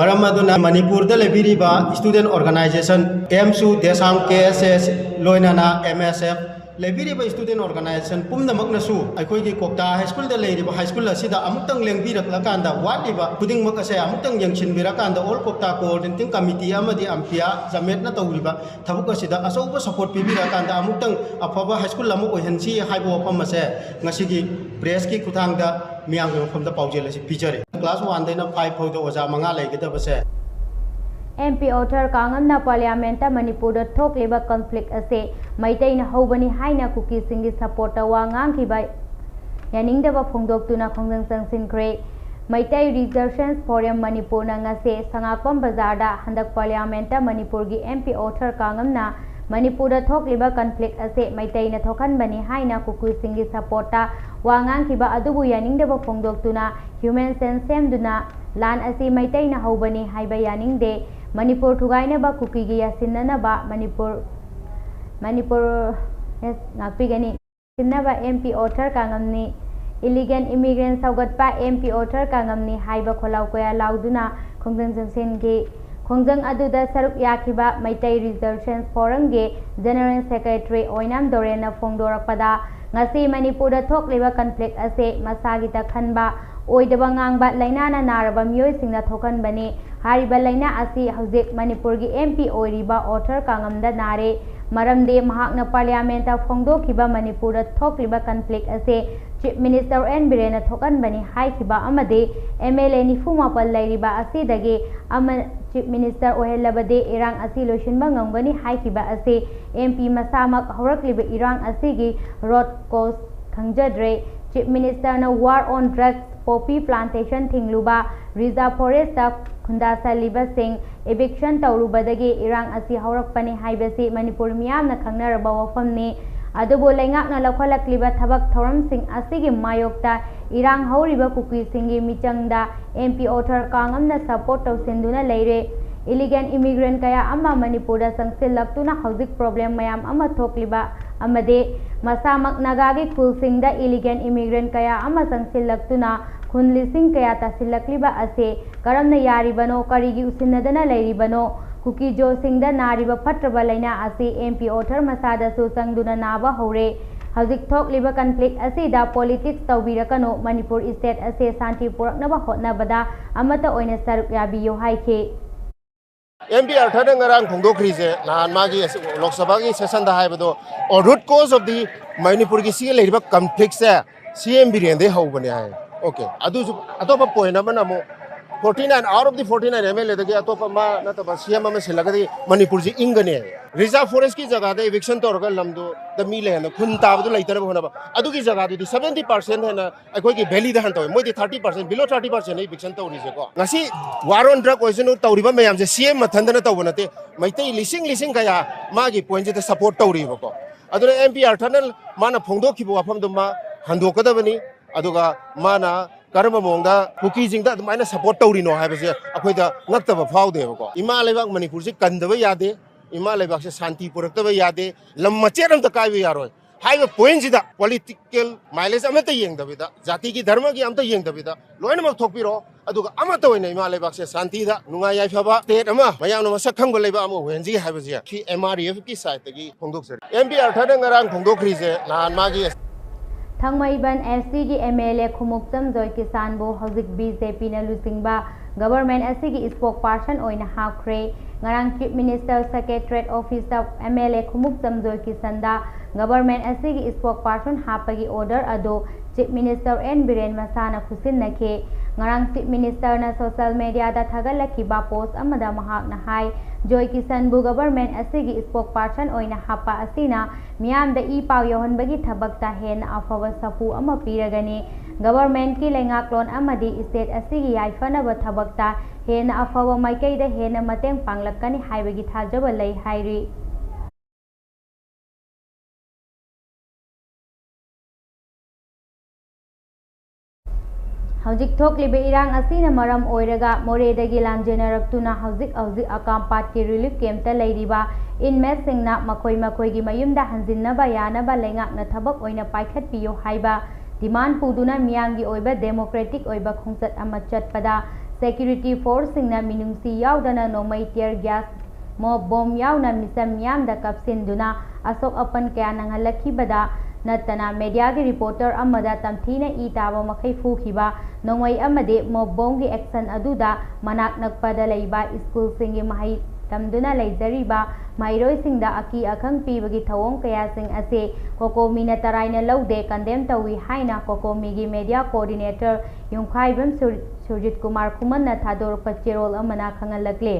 ꯃꯔꯝ ꯑꯗꯨꯅ ꯃꯅꯤꯄꯨꯔꯗ ꯂꯩꯕꯤꯔꯤꯕ ꯏꯁꯇꯨꯗꯦꯟ ꯑꯣꯔꯒꯅꯥꯏꯖꯦꯁꯟ, ꯑꯦꯝꯁꯨ, ꯗꯦꯁꯥꯝ, ꯀꯦ ꯑꯦꯁ ꯑꯦꯁ, ꯂꯣꯏꯅꯅ ꯑꯦꯝ ꯑꯦꯁ ꯑꯦꯐ, ꯂꯩꯕꯤꯔꯤꯕ ꯏꯁꯇꯨꯗꯦꯟ ꯑꯣꯔꯒꯅꯥꯏꯖꯦꯁꯟ ꯄꯨꯝꯅꯃꯛꯅꯁꯨ ꯑꯩꯈꯣꯏꯒꯤ ꯀ꯭ꯋꯥꯛꯇꯥ ꯍꯥꯏ ꯁ꯭ꯀꯨꯜꯗ ꯂꯩꯔꯤꯕ ꯍꯥꯏ ꯁ꯭ꯀꯨꯜ ꯑꯁꯤꯗ ꯑꯃꯨꯛꯇꯪ ꯂꯦꯡꯕꯤꯔꯛꯂꯀꯥꯟꯗ, ꯋꯥꯠꯂꯤꯕ ꯈꯨꯗꯤꯡꯃꯛ ꯑꯁꯦ ꯑꯃꯨꯛꯇꯪ ꯌꯦꯡꯁꯤꯟꯕꯤꯔꯀꯥꯟꯗ, ꯑꯣꯜ ꯀ꯭ꯋꯥꯛꯇꯥ ꯀꯣꯑꯣꯔꯗꯤꯅꯦꯇꯤꯡ ꯀꯃꯤꯇꯤ ꯑꯃꯗꯤ ꯑꯝꯄꯤꯌꯥ ꯖꯃꯦꯠꯅ ꯇꯧꯔꯤꯕ ꯊꯕꯛ ꯑꯁꯤꯗ ꯑꯆꯧꯕ ꯁꯄꯣꯔꯠ ꯄꯤꯕꯤꯔꯀꯥꯟꯗ ꯑꯃꯨꯛꯇꯪ ꯑꯐꯕ ꯍꯥꯏ ꯁ꯭ꯀꯨꯜ ꯑꯃ ꯑꯣꯏꯍꯟꯁꯤ ꯍꯥꯏꯕ ꯋꯥꯐꯝ ꯑꯁꯦ ꯉꯁꯤꯒꯤ ꯄ꯭ꯔꯦꯁꯀꯤ ꯈꯨꯠꯊꯥꯡꯗ ꯃꯤꯌꯥꯝꯒꯤ ꯃꯐꯝꯗ ꯄꯥꯎꯖꯦꯜ ꯑꯁꯤ ꯄꯤꯖꯔꯤ꯫ ꯀ꯭ꯂꯥꯁ ꯋꯥꯟꯗꯩꯅ ꯐꯥꯏꯚ ꯐꯥꯎꯗ ꯑꯣꯖꯥ ꯃꯉꯥ ꯂꯩꯒꯗꯕꯁꯦ꯫ ꯑꯦꯝ ꯄꯤ ꯑꯣꯊꯔ ꯀꯥꯉꯝꯅ ꯄꯥꯔꯂꯤꯌꯥꯃꯦꯟꯇ ꯃꯅꯤꯄꯨꯔꯗ ꯊꯣꯛꯂꯤꯕ ꯀꯟꯐ꯭ꯂꯤꯛ ꯑꯁꯤ ꯃꯩꯇꯩꯅ ꯍꯧꯕꯅꯤ ꯍꯥꯏꯅ ꯀꯨꯀꯤꯁꯤꯡꯒꯤ ꯁꯄꯣꯔꯠꯇ ꯋꯥ ꯉꯥꯡꯈꯤꯕ ꯌꯥꯅꯤꯡꯗꯕ ꯐꯣꯡꯗꯣꯛꯇꯨꯅ ꯈꯣꯡꯖꯪ ꯆꯪꯁꯤꯟꯈ꯭ꯔꯦ꯫ ꯃꯩꯇꯩ Resistance Forum ꯃꯅꯤꯄꯨꯔꯅ ꯉꯁꯤ ꯁꯉꯥꯛꯄꯝ ꯕꯖꯥꯔꯗ ꯍꯟꯗꯛ ꯄꯥꯔꯂꯤꯌꯥꯃꯦꯟꯠꯇ ꯃꯅꯤꯄꯨꯔꯒꯤ MP ꯑꯣꯊꯔ ꯀꯥꯡꯉꯝꯅ ꯃꯅꯤꯄꯨꯔꯗ ꯊꯣꯛꯂꯤꯕ conflict ꯑꯁꯤ ꯃꯩꯇꯩꯅ ꯊꯣꯛꯍꯟꯕꯅꯤ ꯍꯥꯏꯅ ꯀꯨꯀꯤꯁꯤꯡꯒꯤ supportꯇ ꯋꯥ ꯉꯥꯡꯈꯤꯕ ꯑꯗꯨꯕꯨ ꯌꯥꯅꯤꯡꯗꯕ ꯐꯣꯡꯗꯣꯛꯇꯨꯅ human chain ꯁꯦꯝꯗꯨꯅ ꯂꯥꯟ ꯑꯁꯤ ꯃꯩꯇꯩꯅ ꯍꯧꯕꯅꯤ ꯍꯥꯏꯕ ꯌꯥꯅꯤꯡꯗꯦ꯫ ꯃꯅꯤꯄꯨꯔ ꯊꯨꯒꯥꯏꯅꯕ, ꯀꯨꯀꯤꯒꯤ ꯌꯥꯁꯤꯟꯅꯅꯕ ꯃꯅꯤꯄꯨꯔ, ꯃꯅꯤꯄꯨꯔ ꯉꯥꯛꯄꯤꯒꯅꯤ꯫ ꯁꯤꯟꯅꯕ MP ꯑꯣꯊꯔ ꯀꯥꯡꯉꯝꯅꯤ꯫ Illegal immigrant ꯁꯧꯒꯠꯄ MP ꯑꯣꯊꯔ ꯀꯥꯡꯉꯝꯅꯤ ꯍꯥꯏꯕ ꯈꯣꯜꯂꯥꯎ ꯀꯌꯥ ꯂꯥꯎꯗꯨꯅ ꯈꯣꯡꯖꯪ ꯆꯪꯁꯤꯟꯈꯤ꯫ ꯈꯣꯡꯖꯪ ꯑꯗꯨꯗ ꯁꯔꯨꯛ ꯌꯥꯈꯤꯕ ꯃꯩꯇꯩ Resistance Forumꯒꯤ General Secretary ꯑꯣꯏꯅꯥꯝ ꯗꯣꯔꯦꯟꯅ ꯐꯣꯡꯗꯣꯔꯛꯄꯗ, ꯉꯁꯤ ꯃꯅꯤꯄꯨꯔꯗ ꯊꯣꯛꯂꯤꯕ conflict ꯑꯁꯤ ꯃꯁꯥꯒꯤꯇ ꯈꯟꯕ, ꯑꯣꯏꯗꯕ ꯉꯥꯡꯕ, ꯂꯥꯏꯅꯥꯅ ꯅꯥꯔꯕ ꯃꯤꯑꯣꯏꯁꯤꯡꯅ ꯊꯣꯛꯍꯟꯕꯅꯤ꯫ ꯍꯥꯏꯔꯤꯕ ꯂꯥꯏꯅꯥ ꯑꯁꯤ ꯍꯧꯖꯤꯛ ꯃꯅꯤꯄꯨꯔꯒꯤ MP ꯑꯣꯏꯔꯤꯕ ꯑꯣꯊꯔ ꯀꯥꯡꯉꯝꯗ ꯅꯥꯔꯦ꯫ ꯃꯔꯝꯗꯤ ꯃꯍꯥꯛꯅ ꯄꯥꯔꯂꯤꯌꯥꯃꯦꯟꯠꯇ ꯐꯣꯡꯗꯣꯛꯈꯤꯕ ꯃꯅꯤꯄꯨꯔꯗ ꯊꯣꯛꯂꯤꯕ conflict ꯑꯁꯤ Chief Minister ꯑꯦꯟ ꯕꯤꯔꯦꯟꯅ ꯊꯣꯛꯍꯟꯕꯅꯤ ꯍꯥꯏꯈꯤꯕ ꯑꯃꯗꯤ MLA ꯅꯤꯐꯨ ꯃꯥꯄꯜ ꯂꯩꯔꯤꯕ ꯑꯁꯤꯗꯒꯤ ꯑꯃ Chief Minister ꯑꯣꯏꯍꯜꯂꯕꯗꯤ ꯏꯔꯥꯡ ꯑꯁꯤ ꯂꯣꯏꯁꯤꯟꯕ ꯉꯝꯒꯅꯤ ꯍꯥꯏꯈꯤꯕ ꯑꯁꯤ MP ꯃꯁꯥꯃꯛ ꯍꯧꯔꯛꯂꯤꯕ ꯏꯔꯥꯡ ꯑꯁꯤꯒꯤ root cause ꯈꯪꯖꯗ꯭ꯔꯦ꯫ Chief Ministerꯅ war on drugs, poppy plantation ꯊꯤꯡꯂꯨꯕ, reserve forestꯇ ꯈꯨꯟꯗꯥꯁꯜꯂꯤꯕꯁꯤꯡ eviction ꯇꯧꯔꯨꯕꯗꯒꯤ ꯏꯔꯥꯡ ꯑꯁꯤ ꯍꯧꯔꯛꯄꯅꯤ ꯍꯥꯏꯕꯁꯤ ꯃꯅꯤꯄꯨꯔ ꯃꯤꯌꯥꯝꯅ ꯈꯪꯅꯔꯕ ꯋꯥꯐꯝꯅꯤ꯫ ꯑꯗꯨꯕꯨ ꯂꯩꯉꯥꯛꯅ ꯂꯧꯈꯠꯂꯛꯂꯤꯕ ꯊꯕꯛ ꯊꯧꯔꯝꯁꯤꯡ ꯑꯁꯤꯒꯤ ꯃꯥꯌꯣꯛꯇ ꯏꯔꯥꯡ ꯍꯧꯔꯤꯕ ꯀꯨꯀꯤꯁꯤꯡꯒꯤ ꯃꯤꯆꯪꯗ MP ꯑꯣꯊꯔ ꯀꯥꯡꯉꯝꯅ support ꯇꯧꯁꯤꯟꯗꯨꯅ ꯂꯩꯔꯦ꯫ Illegal immigrant ꯀꯌꯥ ꯑꯃ ꯃꯅꯤꯄꯨꯔꯗ ꯆꯪꯁꯤꯜꯂꯛꯇꯨꯅ ꯍꯧꯖꯤꯛ problem ꯃꯌꯥꯝ ꯑꯃ ꯊꯣꯛꯂꯤꯕ ꯑꯃꯗꯤ ꯃꯁꯥꯃꯛ ꯅꯥꯒꯥꯒꯤ ꯈꯨꯜꯁꯤꯡꯗ illegal immigrant ꯀꯌꯥ ꯑꯃ ꯆꯪꯁꯤꯜꯂꯛꯇꯨꯅ ꯈꯨꯟ ꯂꯤꯁꯤꯡ ꯀꯌꯥ ꯇꯥꯁꯤꯜꯂꯛꯂꯤꯕ ꯑꯁꯤ ꯀꯔꯝꯅ ꯌꯥꯔꯤꯕꯅꯣ? ꯀꯔꯤꯒꯤ ꯎꯁꯤꯟꯅꯗꯅ ꯂꯩꯔꯤꯕꯅꯣ? ꯀꯨꯀꯤ ꯖꯣꯁꯤꯡꯗ ꯅꯥꯔꯤꯕ ꯐꯠꯇ꯭ꯔꯕ ꯂꯥꯏꯅꯥ ꯑꯁꯤ MP ꯑꯣꯊꯔ ꯃꯁꯥꯗꯁꯨ ꯆꯪꯗꯨꯅ ꯅꯥꯕ ꯍꯧꯔꯦ꯫ ꯍꯧꯖꯤꯛ ꯊꯣꯛꯂꯤꯕ conflict ꯑꯁꯤꯗ politics ꯇꯧꯕꯤꯔꯛꯀꯅꯨ, ꯃꯅꯤꯄꯨꯔ state ꯑꯁꯤ ꯁꯥꯟꯇꯤ ꯄꯨꯔꯛꯅꯕ ꯍꯣꯠꯅꯕꯗ ꯑꯃꯠꯇ ꯑꯣꯏꯅ ꯁꯔꯨꯛ ꯌꯥꯕꯤꯌꯨ ꯍꯥꯏꯈꯤ꯫ MP ꯑꯥꯔꯊꯔꯅ ꯉꯔꯥꯡ ꯐꯣꯡꯗꯣꯛꯈ꯭ꯔꯤꯁꯦ, ꯅꯍꯥꯟ ꯃꯥꯒꯤ ꯂꯣꯛ ꯁꯚꯥꯒꯤ sessionꯗ ꯍꯥꯏꯕꯗꯣ, root cause of the ꯃꯅꯤꯄꯨꯔꯒꯤ ꯁꯤꯒꯤ ꯂꯩꯔꯤꯕ conflictꯁꯦ CM ꯕꯤꯔꯦꯟꯗꯩ ꯍꯧꯕꯅꯦ ꯍꯥꯏ꯫ Okay, ꯑꯗꯨꯁꯨ ꯑꯇꯣꯞꯄ point ꯑꯃꯅ ꯑꯃꯨꯛ Forty nine, out of the forty nine M L A ꯗꯒꯤ ꯑꯇꯣꯞꯄ ꯃꯥ ꯅꯠꯇꯕ C M ꯑꯃ ꯁꯤꯜꯂꯒꯗꯤ ꯃꯅꯤꯄꯨꯔꯁꯤ ꯏꯪꯒꯅꯤ꯫ Reserve forest ꯀꯤ ꯖꯒꯥꯗ eviction ꯇꯧꯔꯒ ꯂꯝꯗꯨꯗ ꯃꯤ ꯂꯩꯍꯟꯕ, ꯈꯨꯟ ꯇꯥꯕꯗꯨ ꯂꯩꯇꯅꯕ ꯍꯣꯠꯅꯕ, ꯑꯗꯨꯒꯤ ꯖꯒꯥꯗꯨꯗꯤ seventy percent ꯍꯦꯟꯅ ꯑꯩꯈꯣꯏꯒꯤ valley ꯗ ꯍꯟꯇꯧꯋꯦ꯫ ꯃꯣꯏꯗꯤ thirty percent, below thirty percent eviction ꯇꯧꯔꯤꯁꯦꯀꯣ꯫ ꯉꯁꯤ war on drug ꯑꯣꯏꯁꯅꯨ, ꯇꯧꯔꯤꯕ ꯃꯌꯥꯝꯁꯦ C M ꯃꯊꯟꯗꯅ ꯇꯧꯕ ꯅꯠꯇꯦ꯫ ꯃꯩꯇꯩ ꯂꯤꯁꯤꯡ ꯂꯤꯁꯤꯡ ꯀꯌꯥ ꯃꯥꯒꯤ point ꯁꯤꯗ support ꯇꯧꯔꯤꯕꯀꯣ꯫ ꯑꯗꯨꯅ M P Arthur ꯅ ꯃꯥꯅ ꯐꯣꯡꯗꯣꯛꯈꯤꯕ ꯋꯥꯐꯝꯗꯨ ꯃꯥ ꯍꯟꯗꯣꯛꯀꯗꯕꯅꯤ꯫ ꯑꯗꯨꯒ ꯃꯥꯅ ꯀꯔꯝꯕ ꯃꯑꯣꯡꯗ ꯀꯨꯀꯤꯁꯤꯡꯗ ꯑꯗꯨꯃꯥꯏꯅ support ꯇꯧꯔꯤꯅꯣ ꯍꯥꯏꯕꯁꯦ ꯑꯩꯈꯣꯏꯗ ꯉꯛꯇꯕ ꯐꯥꯎꯗꯦꯕꯀꯣ꯫ ꯏꯃꯥ ꯂꯩꯕꯥꯛ ꯃꯅꯤꯄꯨꯔꯁꯤ ꯀꯟꯗꯕ ꯌꯥꯗꯦ, ꯏꯃꯥ ꯂꯩꯕꯥꯛꯁꯦ ꯁꯥꯟꯇꯤ ꯄꯨꯔꯛꯇꯕ ꯌꯥꯗꯦ, ꯂꯝ ꯃꯆꯦꯠ ꯑꯝꯇ ꯀꯥꯏꯕ ꯌꯥꯔꯣꯏ꯫ ꯍꯥꯏꯕ point ꯁꯤꯗ political mileage ꯑꯃꯠꯇ ꯌꯦꯡꯗꯕꯤꯗ, ꯖꯥꯇꯤꯒꯤ ꯙꯔꯃꯒꯤ ꯑꯝꯇ ꯌꯦꯡꯗꯕꯤꯗ ꯂꯣꯏꯅꯃꯛ ꯊꯣꯛꯄꯤꯔꯣ, ꯑꯗꯨꯒ ꯑꯃꯠꯇ ꯑꯣꯏꯅ ꯏꯃꯥ ꯂꯩꯕꯥꯛꯁꯦ ꯁꯥꯟꯇꯤꯗ, ꯅꯨꯡꯉꯥꯏ ꯌꯥꯏꯐꯕ state ꯑꯃ, ꯃꯌꯥꯝꯅ ꯃꯁꯛ ꯈꯪꯕ ꯂꯩꯕꯥꯛ ꯑꯃ ꯑꯣꯏꯍꯟꯁꯤ ꯍꯥꯏꯕꯁꯦ ꯁꯤ M R E F ꯀꯤ side ꯇꯒꯤ ꯐꯣꯡꯗꯣꯛꯆꯔꯤ꯫ M P Arthur ꯅ ꯉꯔꯥꯡ ꯐꯣꯡꯗꯣꯛꯈ꯭ꯔꯤꯁꯦ ꯅꯍꯥꯟ ꯃꯥꯒꯤ ꯊꯥꯡꯃꯩꯕꯟ S C ꯒꯤ M L A ꯈꯨꯃꯨꯛꯆꯝ ꯖꯣꯏꯀꯤꯁꯥꯟꯕꯨ ꯍꯧꯖꯤꯛ B J P ꯅ ꯂꯨꯆꯤꯡꯕ government ꯑꯁꯤꯒꯤ spokesperson ꯑꯣꯏꯅ ꯍꯥꯞꯈ꯭ꯔꯦ꯫ ꯉꯔꯥꯡ Chief Minister Secretariat Office ꯇ M L A Khumukcham ꯖꯣꯏꯀꯤꯁꯟꯗ government ꯑꯁꯤꯒꯤ spokesperson ꯍꯥꯞꯄꯒꯤ order ꯑꯗꯨ Chief Minister N ꯕꯤꯔꯦꯟ ꯃꯁꯥꯅ ꯈꯨꯠꯁꯤꯟꯅꯈꯤ꯫ ꯉꯔꯥꯡ Chief Minister ꯅ social media ꯗ ꯊꯥꯒꯠꯂꯛꯈꯤꯕ post ꯑꯃꯗ ꯃꯍꯥꯛꯅ ꯍꯥꯏ, ꯖꯣꯏ ꯀꯤꯁꯟꯕꯨ government ꯑꯁꯤꯒꯤ spokesperson ꯑꯣꯏꯅ ꯍꯥꯞꯄ ꯑꯁꯤꯅ ꯃꯤꯌꯥꯝꯗ ꯏ ꯄꯥꯎ ꯌꯧꯍꯟꯕꯒꯤ ꯊꯕꯛꯇ ꯍꯦꯟꯅ ꯑꯐꯕ ꯁꯥꯐꯨ ꯑꯃ ꯄꯤꯔꯒꯅꯤ꯫ Government ꯀꯤ ꯂꯩꯉꯥꯛꯂꯣꯟ ꯑꯃꯗꯤ state ꯑꯁꯤꯒꯤ ꯌꯥꯏꯐꯅꯕ ꯊꯕꯛꯇ ꯍꯦꯟꯅ ꯑꯐꯕ ꯃꯥꯏꯀꯩꯗ ꯍꯦꯟꯅ ꯃꯇꯦꯡ ꯄꯥꯡꯂꯛꯀꯅꯤ ꯍꯥꯏꯕꯒꯤ ꯊꯥꯖꯕ ꯂꯩ ꯍꯥꯏꯔꯤ꯫ ꯍꯧꯖꯤꯛ ꯊꯣꯛꯂꯤꯕ ꯏꯔꯥꯡ ꯑꯁꯤꯅ ꯃꯔꯝ ꯑꯣꯏꯔꯒ ꯃꯣꯔꯦꯗꯒꯤ ꯂꯥꯟꯖꯦꯟꯅꯔꯛꯇꯨꯅ ꯍꯧꯖꯤꯛ ꯍꯧꯖꯤꯛ ꯑꯀꯥꯝꯄꯥꯠꯀꯤ relief camp ꯇ ꯂꯩꯔꯤꯕ inmate ꯁꯤꯡꯅ ꯃꯈꯣꯏ ꯃꯈꯣꯏꯒꯤ ꯃꯌꯨꯝꯗ ꯍꯟꯖꯤꯟꯅꯕ ꯌꯥꯅꯕ ꯂꯩꯉꯥꯛꯅ ꯊꯕꯛ ꯑꯣꯏꯅ ꯄꯥꯏꯈꯠꯄꯤꯌꯨ ꯍꯥꯏꯕ demand ꯄꯨꯗꯨꯅ ꯃꯤꯌꯥꯝꯒꯤ ꯑꯣꯏꯕ democratic ꯑꯣꯏꯕ ꯈꯣꯡꯆꯠ ꯑꯃ ꯆꯠꯄꯗ security force ꯁꯤꯡꯅ ꯃꯤꯅꯨꯡꯁꯤ ꯌꯥꯎꯗꯅ ꯅꯣꯡꯃꯩ, tear gas, mob bomb ꯌꯥꯎꯅ ꯃꯤꯆꯝ ꯃꯤꯌꯥꯝꯗ ꯀꯥꯞꯁꯤꯟꯗꯨꯅ ꯑꯁꯣꯛ ꯑꯄꯟ ꯀꯌꯥ ꯅꯪꯍꯜꯂꯛꯈꯤꯕꯗ ꯅꯠꯇꯅ media ꯒꯤ reporter ꯑꯃꯗ ꯇꯝꯊꯤꯅ ꯏ ꯇꯥꯕ ꯃꯈꯩ ꯐꯨꯈꯤꯕ ꯅꯣꯡꯃꯩ ꯑꯃꯗꯤ mob bomb ꯒꯤ action ꯑꯗꯨꯗ ꯃꯅꯥꯛ ꯅꯛꯄꯗ ꯂꯩꯕ school ꯁꯤꯡꯒꯤ ꯃꯍꯩ ꯇꯝꯗꯨꯅ ꯂꯩꯖꯔꯤꯕ ꯃꯍꯩꯔꯣꯏꯁꯤꯡꯗ ꯑꯀꯤ ꯑꯈꯪ ꯄꯤꯕꯒꯤ ꯊꯧꯑꯣꯡ ꯀꯌꯥꯁꯤꯡ ꯑꯁꯤ COCOMI ꯅ ꯇꯔꯥꯏꯅ ꯂꯧꯗꯦ, condemn ꯇꯧꯏ ꯍꯥꯏꯅ COCOMI ꯒꯤ media coordinator ꯌꯨꯝꯈꯥꯏꯕꯝ ꯁꯨꯔ-, ꯁꯨꯔꯖꯤꯠ ꯀꯨꯃꯥꯔ ꯈꯨꯃꯟꯅ ꯊꯥꯗꯣꯔꯛꯄ ꯆꯦꯔꯣꯜ ꯑꯃꯅ ꯈꯪꯍꯜꯂꯛꯂꯤ꯫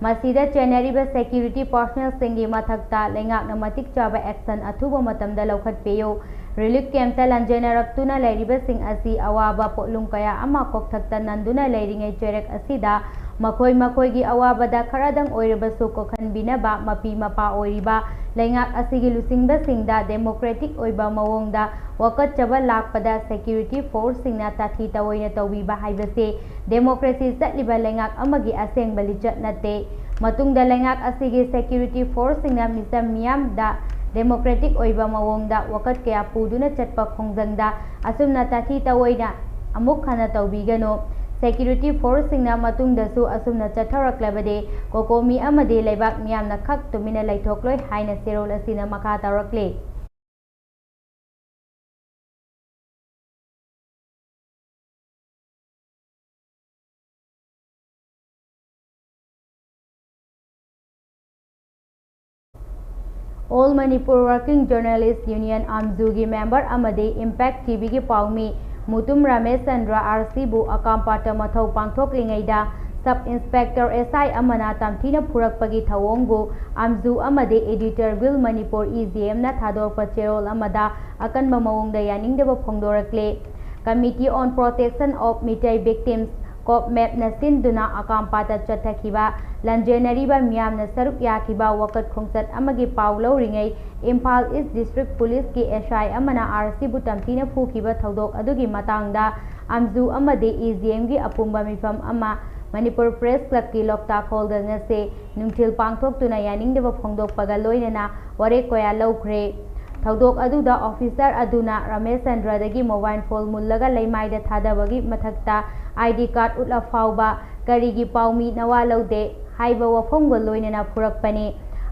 ꯃꯁꯤꯗ ꯆꯦꯟꯅꯔꯤꯕ security personnelꯁꯤꯡꯒꯤ ꯃꯊꯛꯇ ꯂꯩꯉꯥꯛꯅ ꯃꯇꯤꯛ ꯆꯥꯕ action ꯑꯊꯨꯕ ꯃꯇꯝꯗ ꯂꯧꯈꯠꯄꯤꯌꯨ꯫ Relief campꯇ ꯂꯥꯟꯖꯦꯟꯅꯔꯛꯇꯨꯅ ꯂꯩꯔꯤꯕꯁꯤꯡ ꯑꯁꯤ ꯑꯋꯥꯕ ꯄꯣꯠꯂꯨꯝ ꯀꯌꯥ ꯑꯃ ꯀꯣꯛꯊꯛꯇ ꯅꯟꯗꯨꯅ ꯂꯩꯔꯤꯉꯩ ꯆꯩꯔꯛ ꯑꯁꯤꯗ ꯃꯈꯣꯏ ꯃꯈꯣꯏꯒꯤ ꯑꯋꯥꯕꯗ ꯈꯔꯗꯪ ꯑꯣꯏꯔꯕꯁꯨ ꯀꯣꯛꯍꯟꯕꯤꯅꯕ ꯃꯄꯤ ꯃꯄꯥ ꯑꯣꯏꯔꯤꯕ ꯂꯩꯉꯥꯛ ꯑꯁꯤꯒꯤ ꯂꯨꯆꯤꯡꯕꯁꯤꯡꯗ democratic ꯑꯣꯏꯕ ꯃꯑꯣꯡꯗ ꯋꯥꯀꯠꯆꯕ ꯂꯥꯛꯄꯗ security forceꯁꯤꯡꯅ ꯇꯥꯊꯤ ꯇꯑꯣꯏꯅ ꯇꯧꯕꯤꯕ ꯍꯥꯏꯕꯁꯤ democracy ꯆꯠꯂꯤꯕ ꯂꯩꯉꯥꯛ ꯑꯃꯒꯤ ꯑꯁꯦꯡꯕ ꯂꯤꯆꯠ ꯅꯠꯇꯦ꯫ ꯃꯇꯨꯡꯗ ꯂꯩꯉꯥꯛ ꯑꯁꯤꯒꯤ security forceꯁꯤꯡꯅ ꯃꯤꯆꯝ ꯃꯤꯌꯥꯝꯗ democratic ꯑꯣꯏꯕ ꯃꯑꯣꯡꯗ ꯋꯥꯀꯠ ꯀꯌꯥ ꯄꯨꯗꯨꯅ ꯆꯠꯄ ꯈꯣꯡꯖꯪꯗ ꯑꯁꯨꯝꯅ ꯇꯥꯊꯤ ꯇꯑꯣꯏꯅ ꯑꯃꯨꯛ ꯍꯟꯅ ꯇꯧꯕꯤꯒꯅꯨ꯫ Security forceꯁꯤꯡꯅ ꯃꯇꯨꯡꯗꯁꯨ ꯑꯁꯨꯝꯅ ꯆꯠꯊꯔꯛꯂꯕꯗꯤ COCOMI ꯑꯃꯗꯤ ꯂꯩꯕꯥꯛ ꯃꯤꯌꯥꯝꯅ ꯈꯛ ꯇꯨꯃꯤꯟꯅ ꯂꯩꯊꯣꯛꯂꯣꯏ ꯍꯥꯏꯅ ꯆꯦꯔꯣꯜ ꯑꯁꯤꯅ ꯃꯈꯥ ꯇꯥꯔꯛꯂꯤ꯫ All Manipur Working Journalist Union, AMJUꯒꯤ member ꯑꯃꯗꯤ Impact TVꯒꯤ ꯄꯥꯎꯃꯤ ꯃꯨꯇꯨꯝ ꯔꯥꯃꯦꯁꯆꯟꯗ꯭ꯔ RCꯕꯨ ꯑꯀꯥꯝꯄꯥꯠꯇ ꯃꯊꯧ ꯄꯥꯡꯊꯣꯛꯂꯤꯉꯩꯗ Sub Inspector SI ꯑꯃꯅ ꯇꯝꯊꯤꯅ ꯐꯨꯔꯛꯄꯒꯤ ꯊꯧꯑꯣꯡꯕꯨ AMJU ꯑꯃꯗꯤ Editor Guild Manipur, EJMꯅ ꯊꯥꯗꯣꯔꯛꯄ ꯆꯦꯔꯣꯜ ꯑꯃꯗ ꯑꯀꯟꯕ ꯃꯑꯣꯡꯗ ꯌꯥꯅꯤꯡꯗꯕ ꯐꯣꯡꯗꯣꯔꯛꯂꯦ꯫ Committee on Protection of Meitei Victims, COPMAVꯅ ꯁꯤꯟꯗꯨꯅ ꯑꯀꯥꯝꯄꯥꯠꯇ ꯆꯠꯊꯈꯤꯕ ꯂꯥꯟꯖꯦꯟꯅꯔꯤꯕ ꯃꯤꯌꯥꯝꯅ ꯁꯔꯨꯛ ꯌꯥꯈꯤꯕ ꯋꯥꯀꯠ ꯈꯣꯡꯆꯠ ꯑꯃꯒꯤ ꯄꯥꯎ ꯂꯧꯔꯤꯉꯩ, ꯏꯝꯐꯥꯜ East District Policeꯀꯤ SI ꯑꯃꯅ RCꯕꯨ ꯇꯝꯊꯤꯅ ꯐꯨꯈꯤꯕ ꯊꯧꯗꯣꯛ ꯑꯗꯨꯒꯤ ꯃꯇꯥꯡꯗ AMJU ꯑꯃꯗꯤ EJMꯒꯤ ꯑꯄꯨꯟꯕ ꯃꯤꯐꯝ ꯑꯃ Manipur Press Clubꯀꯤ ꯂꯣꯛꯇꯥꯛ Hallꯗ ꯉꯁꯤ ꯅꯨꯡꯊꯤꯜ ꯄꯥꯡꯊꯣꯛꯇꯨꯅ ꯌꯥꯅꯤꯡꯗꯕ ꯐꯣꯡꯗꯣꯛꯄꯒ ꯂꯣꯏꯅꯅ ꯋꯥꯔꯦꯞ ꯀꯌꯥ ꯂꯧꯈ꯭ꯔꯦ꯫ ꯊꯧꯗꯣꯛ ꯑꯗꯨꯗ officer ꯑꯗꯨꯅ ꯔꯥꯃꯦꯁꯆꯟꯗ꯭ꯔꯗꯒꯤ mobile phone ꯃꯨꯜꯂꯒ ꯂꯩꯃꯥꯏꯗ ꯊꯥꯗꯕꯒꯤ ꯃꯊꯛꯇ ID card ꯎꯠꯂ ꯐꯥꯎꯕ "ꯀꯔꯤꯒꯤ ꯄꯥꯎꯃꯤ ꯅꯋꯥ ꯂꯧꯗꯦ?" ꯍꯥꯏꯕ ꯋꯥꯐꯝꯒ ꯂꯣꯏꯅꯅ ꯐꯨꯔꯛꯄꯅꯤ꯫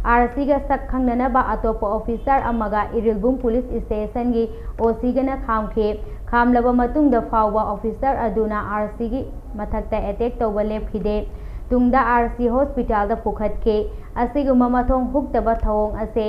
RCꯒ ꯁꯛ ꯈꯪꯅꯅꯕ ꯑꯇꯣꯞꯄ officer ꯑꯃꯒ ꯏꯔꯤꯜꯕꯨꯝ Police Stationꯒꯤ OCꯒꯅ ꯈꯥꯝꯈꯤ꯫ ꯈꯥꯝꯂꯕ ꯃꯇꯨꯡꯗ ꯐꯥꯎꯕ officer ꯑꯗꯨꯅ RCꯒꯤ ꯃꯊꯛꯇ attack ꯇꯧꯕ ꯂꯦꯞꯈꯤꯗꯦ꯫ ꯇꯨꯡꯗ RC hospitalꯗ ꯄꯨꯈꯠꯈꯤ꯫ ꯑꯁꯤꯒꯨꯝꯕ ꯃꯊꯣꯡ ꯍꯨꯛꯇꯕ ꯊꯧꯑꯣꯡ ꯑꯁꯤ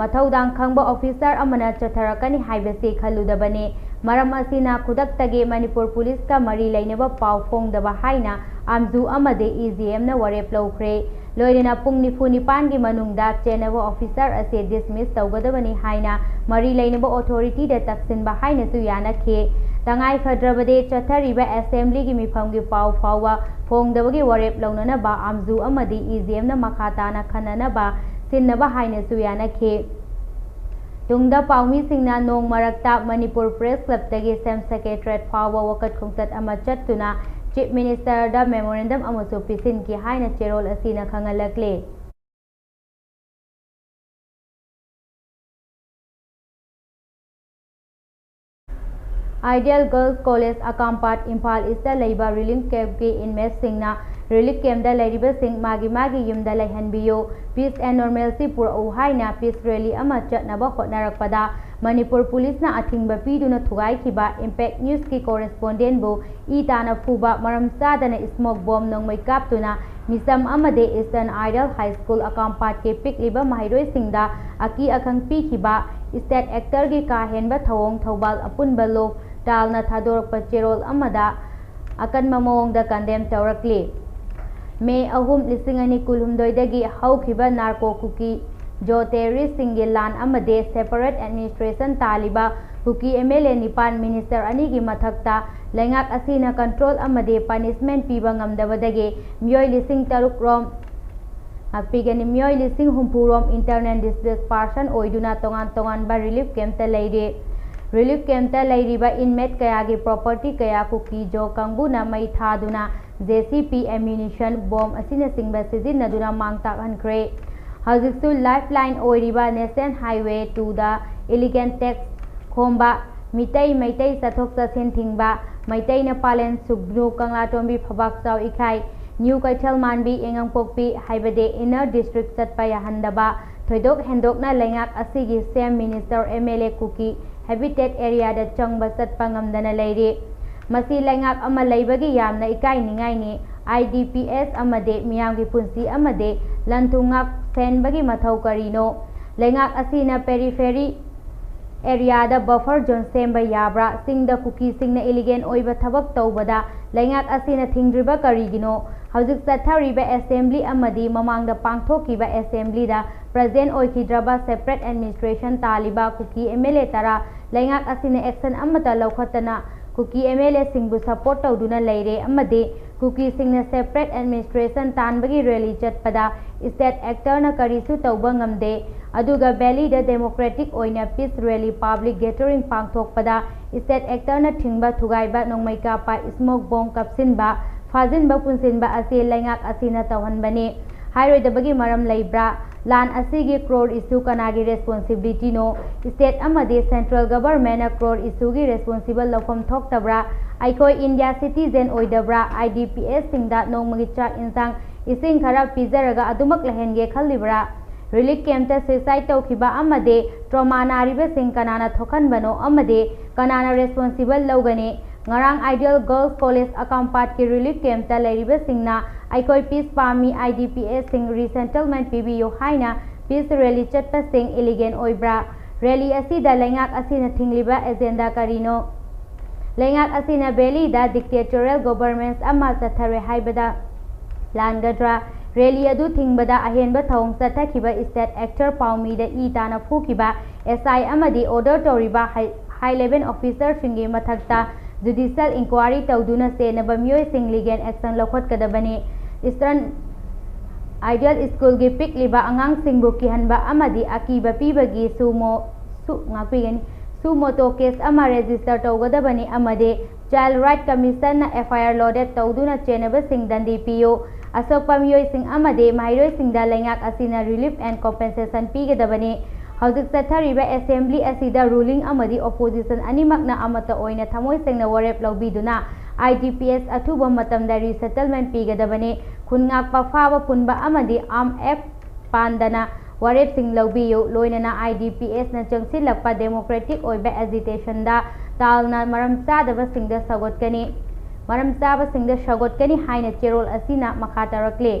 ꯃꯊꯧꯗꯥꯡ ꯈꯪꯕ officer ꯑꯃꯅ ꯆꯠꯊꯔꯛꯀꯅꯤ ꯍꯥꯏꯕꯁꯤ ꯈꯜꯂꯨꯗꯕꯅꯤ꯫ ꯃꯔꯝ ꯑꯁꯤꯅ ꯈꯨꯗꯛꯇꯒꯤ ꯃꯅꯤꯄꯨꯔ ꯄꯨꯂꯤꯁꯀ ꯃꯔꯤ ꯂꯩꯅꯕ ꯄꯥꯎ ꯐꯣꯡꯗꯕ ꯍꯥꯏꯅ ꯑꯥꯝꯖꯨ ꯑꯃꯗꯤ ꯏ ꯖꯤ ꯑꯦꯝꯅ ꯋꯥꯔꯦꯞ ꯂꯧꯈ꯭ꯔꯦ꯫ ꯂꯣꯏꯅꯅ ꯄꯨꯡ ꯅꯤꯐꯨ ꯅꯤꯄꯥꯟꯒꯤ ꯃꯅꯨꯡꯗ ꯆꯦꯟꯅꯕ ꯑꯣꯐꯤꯁꯔ ꯑꯁꯤ ꯗꯤꯁꯃꯤꯁ ꯇꯧꯒꯗꯕꯅꯤ ꯍꯥꯏꯅ ꯃꯔꯤ ꯂꯩꯅꯕ ꯑꯣꯊꯣꯔꯤꯇꯤꯗ ꯇꯛꯁꯤꯟꯕ ꯍꯥꯏꯅꯁꯨ ꯌꯥꯅꯈꯤ꯫ ꯇꯉꯥꯏ ꯐꯗ꯭ꯔꯕꯗꯤ ꯆꯠꯊꯔꯤꯕ ꯑꯦꯁꯦꯝꯕ꯭ꯂꯤꯒꯤ ꯃꯤꯐꯝꯒꯤ ꯄꯥꯎ ꯐꯥꯎꯕ ꯐꯣꯡꯗꯕꯒꯤ ꯋꯥꯔꯦꯞ ꯂꯧꯅꯅꯕ ꯑꯥꯝꯖꯨ ꯑꯃꯗꯤ ꯏ ꯖꯤ ꯑꯦꯝꯅ ꯃꯈꯥ ꯇꯥꯅ ꯈꯟꯅꯅꯕ ꯁꯤꯟꯅꯕ ꯍꯥꯏꯅꯁꯨ ꯌꯥꯅꯈꯤ꯫ ꯇꯨꯡꯗ ꯄꯥꯎꯃꯤꯁꯤꯡꯅ ꯅꯣꯡ ꯃꯔꯛꯇ ꯃꯅꯤꯄꯨꯔ ꯄ꯭ꯔꯦꯁ ꯀ꯭ꯂꯕꯇꯒꯤ ꯁꯦꯝ ꯁꯦꯀ꯭ꯔꯦꯇꯔꯦꯠ ꯐꯥꯎꯕ ꯋꯥꯀꯠ ꯈꯣꯡꯆꯠ ꯑꯃ ꯆꯠꯇꯨꯅ ꯆꯤꯐ ꯃꯤꯅꯤꯁꯇꯔꯗ ꯃꯦꯃꯣꯔꯦꯟꯗꯝ ꯑꯃꯁꯨ ꯄꯤꯁꯤꯟꯈꯤ ꯍꯥꯏꯅ ꯆꯦꯔꯣꯜ ꯑꯁꯤꯅ ꯈꯪꯍꯜꯂꯛꯂꯤ꯫ ꯑꯥꯏꯗꯤꯌꯦꯜ ꯒꯔꯜꯁ ꯀꯣꯂꯦꯖ ꯑꯀꯥꯝꯄꯥꯠ ꯏꯝꯐꯥꯜ ꯏꯁꯇ ꯂꯩꯕ ꯔꯤꯂꯤꯐ ꯀꯦꯝꯞꯀꯤ ꯏꯟꯃꯦꯠꯁꯤꯡꯅ ꯔꯤꯂꯤꯐ ꯀꯦꯝꯞꯇ ꯂꯩꯔꯤꯕꯁꯤꯡ ꯃꯥꯒꯤ ꯃꯥꯒꯤ ꯌꯨꯝꯗ ꯂꯩꯍꯟꯕꯤꯌꯨ, ꯄꯤꯁ ꯑꯦꯟ ꯅꯣꯔꯃꯦꯜꯁꯤ ꯄꯨꯔꯛꯎ ꯍꯥꯏꯅ ꯄꯤꯁ ꯔꯦꯂꯤ ꯑꯃ ꯆꯠꯅꯕ ꯍꯣꯠꯅꯔꯛꯄꯗ ꯃꯅꯤꯄꯨꯔ ꯄꯨꯂꯤꯁꯅ ꯑꯊꯤꯡꯕ ꯄꯤꯗꯨꯅ ꯊꯨꯒꯥꯏꯈꯤꯕ ꯏꯝꯄꯦꯛ ꯅ꯭ꯌꯨꯁꯀꯤ ꯀꯣꯔꯦꯁꯄꯣꯟꯗꯦꯟꯕꯨ ꯏ ꯇꯥꯅ ꯐꯨꯕ, ꯃꯔꯝ ꯆꯥꯗꯅ ꯏꯁꯃꯣꯛ ꯕꯣꯝ ꯅꯣꯡꯃꯩ ꯀꯥꯞꯇꯨꯅ ꯃꯤꯆꯝ ꯑꯃꯗꯤ ꯏꯁꯇꯔꯟ ꯑꯥꯏꯗꯜ ꯍꯥꯏ ꯁ꯭ꯀꯨꯜ ꯑꯀꯥꯝꯄꯥꯠꯀꯤ ꯄꯤꯛꯂꯤꯕ ꯃꯍꯩꯔꯣꯏꯁꯤꯡꯗ ꯑꯀꯤ ꯑꯈꯪ ꯄꯤꯈꯤꯕ ꯏꯁꯇꯦꯠ ꯑꯦꯛꯇꯔꯒꯤ ꯀꯥ ꯍꯦꯟꯕ ꯊꯧꯑꯣꯡ ꯊꯧꯕꯥꯜ ꯑꯄꯨꯟꯕ ꯂꯣꯛ ꯇꯥꯜꯅ ꯊꯥꯗꯣꯔꯛꯄ ꯆꯦꯔꯣꯜ ꯑꯃꯗ ꯑꯀꯟꯕ ꯃꯑꯣꯡꯗ ꯀꯟꯗꯦꯝ ꯇꯧꯔꯛꯂꯤ꯫ ꯃꯦ ꯑꯍꯨꯝ, ꯂꯤꯁꯤꯡ ꯑꯅꯤ ꯀꯨꯟꯍꯨꯝꯗꯣꯏꯗꯒꯤ ꯍꯧꯈꯤꯕ ꯅꯥꯔꯀꯣ ꯀꯨꯀꯤ ꯖꯣ ꯇꯦꯔꯣꯔꯤꯁꯁꯤꯡꯒꯤ ꯂꯥꯟ ꯑꯃꯗꯤ ꯁꯦꯄꯔꯦꯠ ꯑꯦꯗꯃꯤꯅꯤꯁꯇ꯭ꯔꯦꯁꯟ ꯇꯥꯜꯂꯤꯕ ꯀꯨꯀꯤ ꯑꯦꯝ ꯑꯦꯜ ꯑꯦ ꯅꯤꯄꯥꯟ ꯃꯤꯅꯤꯁꯇꯔ ꯑꯅꯤꯒꯤ ꯃꯊꯛꯇ ꯂꯩꯉꯥꯛ ꯑꯁꯤꯅ ꯀꯟꯇ꯭ꯔꯣꯜ ꯑꯃꯗꯤ ꯄꯅꯤꯁꯃꯦꯟ ꯄꯤꯕ ꯉꯝꯗꯕꯗꯒꯤ ꯃꯤꯑꯣꯏ ꯂꯤꯁꯤꯡ ꯇꯔꯨꯛ ꯔꯣꯝ ꯉꯥꯛꯄꯤꯒꯅꯤ꯫ ꯃꯤꯑꯣꯏ ꯂꯤꯁꯤꯡ ꯍꯨꯝꯐꯨ ꯔꯣꯝ ꯏꯟꯇꯔꯅꯦꯜ ꯗꯤꯁꯄ꯭ꯂꯦꯁ ꯄꯥꯔꯁꯟ ꯑꯣꯏꯗꯨꯅ ꯇꯣꯉꯥꯟ ꯇꯣꯉꯥꯟꯕ ꯔꯤꯂꯤꯐ ꯀꯦꯝꯞꯇ ꯂꯩꯔꯤ꯫ ꯔꯤꯂꯤꯐ ꯀꯦꯝꯞꯇ ꯂꯩꯔꯤꯕ ꯏꯟꯃꯦꯠ ꯀꯌꯥꯒꯤ ꯄ꯭ꯔꯣꯄꯔꯇꯤ ꯀꯌꯥ ꯀꯨꯀꯤ ꯖꯣ ꯀꯥꯡꯕꯨꯅ ꯃꯩ ꯊꯥꯗꯨꯅ ꯖꯦ ꯁꯤ ꯄꯤ, ꯑꯦꯃ꯭ꯌꯨꯅꯤꯁꯟ, ꯕꯣꯝ ꯑꯁꯤꯅꯆꯤꯡꯕ ꯁꯤꯖꯤꯟꯅꯗꯨꯅ ꯃꯥꯡ ꯇꯥꯛꯍꯟꯈ꯭ꯔꯦ꯫ ꯍꯧꯖꯤꯛꯁꯨ ꯂꯥꯏꯐ ꯂꯥꯏꯟ ꯑꯣꯏꯔꯤꯕ ꯅꯦꯁꯅꯦꯜ ꯍꯥꯏꯋꯦ ꯇꯨꯗ ꯏꯂꯤꯒꯦꯜ ꯇꯦꯛꯁ ꯈꯣꯝꯕ, ꯃꯤꯇꯩ, ꯃꯩꯇꯩ ꯆꯠꯊꯣꯛ ꯆꯠꯁꯤꯟ ꯊꯤꯡꯕ, ꯃꯩꯇꯩꯅ ꯄꯥꯂꯦꯟ, ꯁꯨꯒꯅꯨ, ꯀꯪꯂꯥꯇꯣꯝꯕꯤ, ꯐꯕꯥꯛꯆꯥꯎ ꯏꯈꯥꯏ, ꯅ꯭ꯌꯨ ꯀꯩꯊꯦꯜ ꯃꯥꯟꯕꯤ, ꯌꯥꯏꯉꯪꯄꯣꯛꯄꯤ ꯍꯥꯏꯕꯗꯤ ꯏꯟꯅꯔ ꯗꯤꯁꯇ꯭ꯔꯤꯛ ꯆꯠꯄ ꯌꯥꯍꯟꯗꯕ, ꯊꯣꯏꯗꯣꯛ ꯍꯦꯟꯗꯣꯛꯅ ꯂꯩꯉꯥꯛ ꯑꯁꯤꯒꯤ ꯁꯦꯝ ꯃꯤꯅꯤꯁꯇꯔ, ꯑꯦꯝ ꯑꯦꯜ ꯑꯦ, ꯀꯨꯀꯤ ꯍꯦꯕꯤꯇꯦꯠ ꯑꯦꯔꯤꯌꯥꯗ ꯆꯪꯕ ꯆꯠꯄ ꯉꯝꯗꯅ ꯂꯩꯔꯤ꯫ ꯃꯁꯤ ꯂꯩꯉꯥꯛ ꯑꯃ ꯂꯩꯕꯒꯤ ꯌꯥꯝꯅ ꯏꯀꯥꯏꯅꯤꯡꯉꯥꯏꯅꯤ꯫ ꯑꯥꯏ ꯗꯤ ꯄꯤ ꯑꯦꯁ ꯑꯃꯗꯤ ꯃꯤꯌꯥꯝꯒꯤ ꯄꯨꯟꯁꯤ ꯑꯃꯗꯤ ꯂꯟ ꯊꯨꯝ ꯉꯥꯛ ꯁꯦꯟꯕꯒꯤ ꯃꯊꯧ ꯀꯔꯤꯅꯣ? ꯂꯩꯉꯥꯛ ꯑꯁꯤꯅ ꯄꯦꯔꯤꯐꯦꯔꯤ ꯑꯦꯔꯤꯌꯥꯗ ꯕꯐꯔ ꯖꯣꯟ ꯁꯦꯝꯕ ꯌꯥꯕ꯭ꯔꯥ? ꯆꯤꯡꯗ ꯀꯨꯀꯤꯁꯤꯡꯅ ꯏꯂꯤꯒꯦꯟ ꯑꯣꯏꯕ ꯊꯕꯛ ꯇꯧꯕꯗ ꯂꯩꯉꯥꯛ ꯑꯁꯤꯅ ꯊꯤꯡꯗ꯭ꯔꯤꯕ ꯀꯔꯤꯒꯤꯅꯣ? ꯍꯧꯖꯤꯛ ꯆꯠꯊꯔꯤꯕ ꯑꯦꯁꯦꯝꯕ꯭ꯂꯤ ꯑꯃꯗꯤ ꯃꯃꯥꯡꯗ ꯄꯥꯡꯊꯣꯛꯈꯤꯕ ꯑꯦꯁꯦꯝꯕ꯭ꯂꯤꯗ ꯄ꯭ꯔꯖꯦꯟ ꯑꯣꯏꯈꯤꯗ꯭ꯔꯕ ꯁꯦꯄꯔꯦꯠ ꯑꯦꯗꯃꯤꯅꯤꯁꯇ꯭ꯔꯦꯁꯟ ꯇꯥꯜꯂꯤꯕ ꯀꯨꯀꯤ ꯑꯦꯝ ꯑꯦꯜ ꯑꯦ ꯇꯔꯥ ꯂꯩꯉꯥꯛ ꯑꯁꯤꯅ ꯑꯦꯛꯁꯟ ꯑꯃꯠꯇ ꯂꯧꯈꯠꯇꯅ ꯀꯨꯀꯤ ꯑꯦꯝ ꯑꯦꯜ ꯑꯦꯁꯤꯡꯕꯨ ꯁꯄꯣꯔꯠ ꯇꯧꯗꯨꯅ ꯂꯩꯔꯦ ꯑꯃꯗꯤ ꯀꯨꯀꯤꯁꯤꯡꯅ ꯁꯦꯄꯔꯦꯠ ꯑꯦꯗꯃꯤꯅꯤꯁꯇ꯭ꯔꯦꯁꯟ ꯇꯥꯟꯕꯒꯤ ꯔꯦꯂꯤ ꯆꯠꯄꯗ ꯁ꯭ꯇꯦꯠ ꯑꯦꯛꯇꯔꯅ ꯀꯔꯤꯁꯨ ꯇꯧꯕ ꯉꯝꯗꯦ꯫ ꯑꯗꯨꯒ ꯚꯦꯂꯤꯗ ꯗꯦꯃꯣꯀ꯭ꯔꯦꯇꯤꯛ ꯑꯣꯏꯅ ꯄꯤꯁ ꯔꯦꯂꯤ ꯄꯥꯕ꯭ꯂꯤꯛ ꯒꯦꯗꯔꯤꯡ ꯄꯥꯡꯊꯣꯛꯄꯗ ꯁ꯭ꯇꯦꯠ ꯑꯦꯛꯇꯔꯅ ꯊꯤꯡꯕ ꯊꯨꯒꯥꯏꯕ ꯅꯣꯡꯃꯩ ꯀꯥꯞꯄ ꯏꯁꯃꯣꯛ ꯕꯣꯝ ꯀꯥꯞꯁꯤꯟꯕ ꯐꯥꯖꯤꯟꯕ ꯄꯨꯟꯁꯤꯟꯕ ꯑꯁꯤ ꯂꯩꯉꯥꯛ ꯑꯁꯤꯅ ꯇꯧꯍꯟꯕꯅꯤ꯫ ꯍꯥꯏꯔꯣꯏꯗꯕꯒꯤ ꯃꯔꯝ ꯂꯩꯕ꯭ꯔꯥ? ꯂꯥꯟ ꯑꯁꯤꯒꯤ ꯀ꯭ꯔꯣꯔ ꯏꯁꯨ ꯀꯅꯥꯒꯤ ꯔꯦꯁꯄꯣꯟꯁꯤꯕꯤꯂꯤꯇꯤꯅꯣ? ꯁ꯭ꯇꯦꯠ ꯑꯃꯗꯤ ꯁꯦꯟꯇ꯭ꯔꯦꯜ ꯒꯕꯔꯃꯦꯟꯅ ꯀ꯭ꯔꯣꯔ ꯏꯁꯨꯒꯤ ꯔꯦꯁꯄꯣꯟꯁꯤꯕꯜ ꯂꯧꯐꯝ ꯊꯣꯛꯇꯕ꯭ꯔꯥ? ꯑꯩꯈꯣꯏ ꯏꯟꯗꯤꯌꯥ ꯁꯤꯇꯤꯖꯦꯟ ꯑꯣꯏꯗꯕ꯭ꯔꯥ? ꯑꯥꯏ ꯗꯤ ꯄꯤ ꯑꯦꯁꯁꯤꯡꯗ ꯅꯣꯡꯃꯒꯤ ꯆꯥꯛ ꯏꯟꯁꯥꯡ ꯏꯁꯤꯡ ꯈꯔ ꯄꯤꯖꯔꯒ ꯑꯗꯨꯃꯛ ꯂꯩꯍꯟꯒꯦ ꯈꯜꯂꯤꯕ꯭ꯔꯥ? ꯔꯤꯂꯤꯐ ꯀꯦꯝꯞꯇ ꯁꯨꯏꯁꯥꯏꯗ ꯇꯧꯈꯤꯕ ꯑꯃꯗꯤ ꯇ꯭ꯔꯣꯃꯥ ꯅꯥꯔꯤꯕꯁꯤꯡ ꯀꯅꯥꯅ ꯊꯣꯛꯍꯟꯕꯅꯣ ꯑꯃꯗꯤ ꯀꯅꯥꯅ ꯔꯦꯁꯄꯣꯟꯁꯤꯕꯜ ꯂꯧꯒꯅꯤ? ꯉꯔꯥꯡ ꯑꯥꯏꯗꯤꯌꯦꯜ ꯒꯔꯜꯁ ꯀꯣꯂꯦꯖ ꯑꯀꯥꯝꯄꯥꯠꯀꯤ ꯔꯤꯂꯤꯐ ꯀꯦꯝꯞꯇ ꯂꯩꯔꯤꯕꯁꯤꯡꯅ ꯑꯩꯈꯣꯏ ꯄꯤꯁ ꯄꯥꯝꯃꯤ, ꯑꯥꯏ ꯗꯤ ꯄꯤ ꯑꯦꯁꯁꯤꯡ ꯔꯤꯁꯦꯇꯜꯃꯦꯟ ꯄꯤꯕꯤꯌꯨ ꯍꯥꯏꯅ ꯄꯤꯁ ꯔꯦꯂꯤ ꯆꯠꯄꯁꯤꯡ ꯏꯂꯤꯒꯦꯟ ꯑꯣꯏꯕ꯭ꯔꯥ? ꯔꯦꯂꯤ ꯑꯁꯤꯗ ꯂꯩꯉꯥꯛ ꯑꯁꯤꯅ ꯊꯤꯡꯂꯤꯕ ꯑꯦꯖꯦꯟꯗꯥ ꯀꯔꯤꯅꯣ? ꯂꯩꯉꯥꯛ ꯑꯁꯤꯅ ꯚꯦꯂꯤꯗ ꯗꯤꯛꯇꯦꯇꯣꯔꯤꯌꯦꯜ ꯒꯣꯚꯔꯅꯦꯟꯁ ꯑꯃ ꯆꯠꯊꯔꯦ ꯍꯥꯏꯕꯗ ꯂꯥꯟꯒꯗ꯭ꯔꯥ? ꯔꯦꯂꯤ ꯑꯗꯨ ꯊꯤꯡꯕꯗ ꯑꯍꯦꯟꯕ ꯊꯧꯑꯣꯡ ꯆꯠꯊꯈꯤꯕ ꯁ꯭ꯇꯦꯠ ꯑꯦꯛꯇꯔ ꯄꯥꯎꯃꯤꯗ ꯏ ꯇꯥꯅ ꯐꯨꯈꯤꯕ ꯑꯦꯁ ꯑꯥꯏ ꯑꯃꯗꯤ ꯑꯣꯔꯗꯔ ꯇꯧꯔꯤꯕ ꯍꯥꯏ, ꯍꯥꯏ ꯂꯦꯚꯦꯜ ꯑꯣꯐꯤꯁꯔꯁꯤꯡꯒꯤ ꯃꯊꯛꯇ ꯖꯨꯗꯤꯁꯤꯌꯦꯜ ꯏꯟꯀ꯭ꯋꯥꯔꯤ ꯇꯧꯗꯨꯅ ꯆꯦꯟꯅꯕ ꯃꯤꯑꯣꯏꯁꯤꯡ ꯂꯤꯒꯦꯜ ꯑꯦꯛꯁꯟ ꯂꯧꯈꯠꯀꯗꯕꯅꯤ꯫ ꯏꯁꯇꯔꯟ ꯑꯥꯏꯗꯤꯌꯦꯜ ꯁ꯭ꯀꯨꯜꯒꯤ ꯄꯤꯛꯂꯤꯕ ꯑꯉꯥꯡꯁꯤꯡꯕꯨ ꯀꯤꯍꯟꯕ ꯑꯃꯗꯤ ꯑꯀꯤꯕ ꯄꯤꯕꯒꯤ ꯁꯨꯃꯣ, ꯁꯨ, ꯉꯥꯛꯄꯤꯒꯅꯤ꯫ ꯁꯨꯃꯣꯇꯣ ꯀꯦꯁ ꯑꯃ ꯔꯦꯖꯤꯁꯇꯔ ꯇꯧꯒꯗꯕꯅꯤ ꯑꯃꯗꯤ ꯆꯥꯏꯜꯗ ꯔꯥꯏꯠ ꯀꯃꯤꯁꯟꯅ ꯑꯦꯐ ꯑꯥꯏ ꯑꯥꯔ ꯂꯣꯗꯦꯠ ꯇꯧꯗꯨꯅ ꯆꯦꯟꯅꯕꯁꯤꯡ ꯗꯟꯗꯤ ꯄꯤꯌꯨ꯫ ꯑꯁꯣꯛꯄ ꯃꯤꯑꯣꯏꯁꯤꯡ ꯑꯃꯗꯤ ꯃꯍꯩꯔꯣꯏꯁꯤꯡꯗ ꯂꯩꯉꯥꯛ ꯑꯁꯤꯅ ꯔꯤꯂꯤꯐ ꯑꯦꯟ ꯀꯣꯝꯄꯦꯟꯁꯦꯁꯟ ꯄꯤꯒꯗꯕꯅꯤ꯫ ꯍꯧꯖꯤꯛ ꯆꯠꯊꯔꯤꯕ ꯑꯦꯁꯦꯝꯕ꯭ꯂꯤ ꯑꯁꯤꯗ ꯔꯨꯂꯤꯡ ꯑꯃꯗꯤ ꯑꯣꯄꯣꯖꯤꯁꯟ ꯑꯅꯤꯃꯛꯅ ꯑꯃꯠꯇ ꯑꯣꯏꯅ ꯊꯃꯣꯏ ꯁꯦꯡꯅ ꯋꯥꯔꯦꯞ ꯂꯧꯕꯤꯗꯨꯅ ꯑꯥꯏ ꯗꯤ ꯄꯤ ꯑꯦꯁ ꯑꯊꯨꯕ ꯃꯇꯝꯗ ꯔꯤꯁꯦꯇꯜꯃꯦꯟ ꯄꯤꯒꯗꯕꯅꯤ꯫ ꯈꯨꯟ ꯉꯥꯛꯄ, ꯐꯥꯕ ꯄꯨꯟꯕ ꯑꯃꯗꯤ ꯑꯥꯔꯝ ꯑꯦꯛ ꯄꯥꯟꯗꯅ ꯋꯥꯔꯦꯞꯁꯤꯡ ꯂꯧꯕꯤꯌꯨ꯫ ꯂꯣꯏꯅꯅ ꯑꯥꯏ ꯗꯤ ꯄꯤ ꯑꯦꯁꯅ ꯆꯪꯁꯤꯜꯂꯛꯄ ꯗꯦꯃꯣꯀ꯭ꯔꯦꯇꯤꯛ ꯑꯣꯏꯕ ꯑꯦꯖꯤꯇꯦꯁꯟꯗ ꯇꯥꯜꯅ ꯃꯔꯝ ꯆꯥꯗꯕꯁꯤꯡꯗ ꯁꯧꯒꯠꯀꯅꯤ꯫ ꯃꯔꯝ ꯆꯥꯕꯁꯤꯡꯗ ꯁꯧꯒꯠꯀꯅꯤ ꯍꯥꯏꯅ ꯆꯦꯔꯣꯜ ꯑꯁꯤꯅ ꯃꯈꯥ ꯇꯥꯔꯛꯂꯤ꯫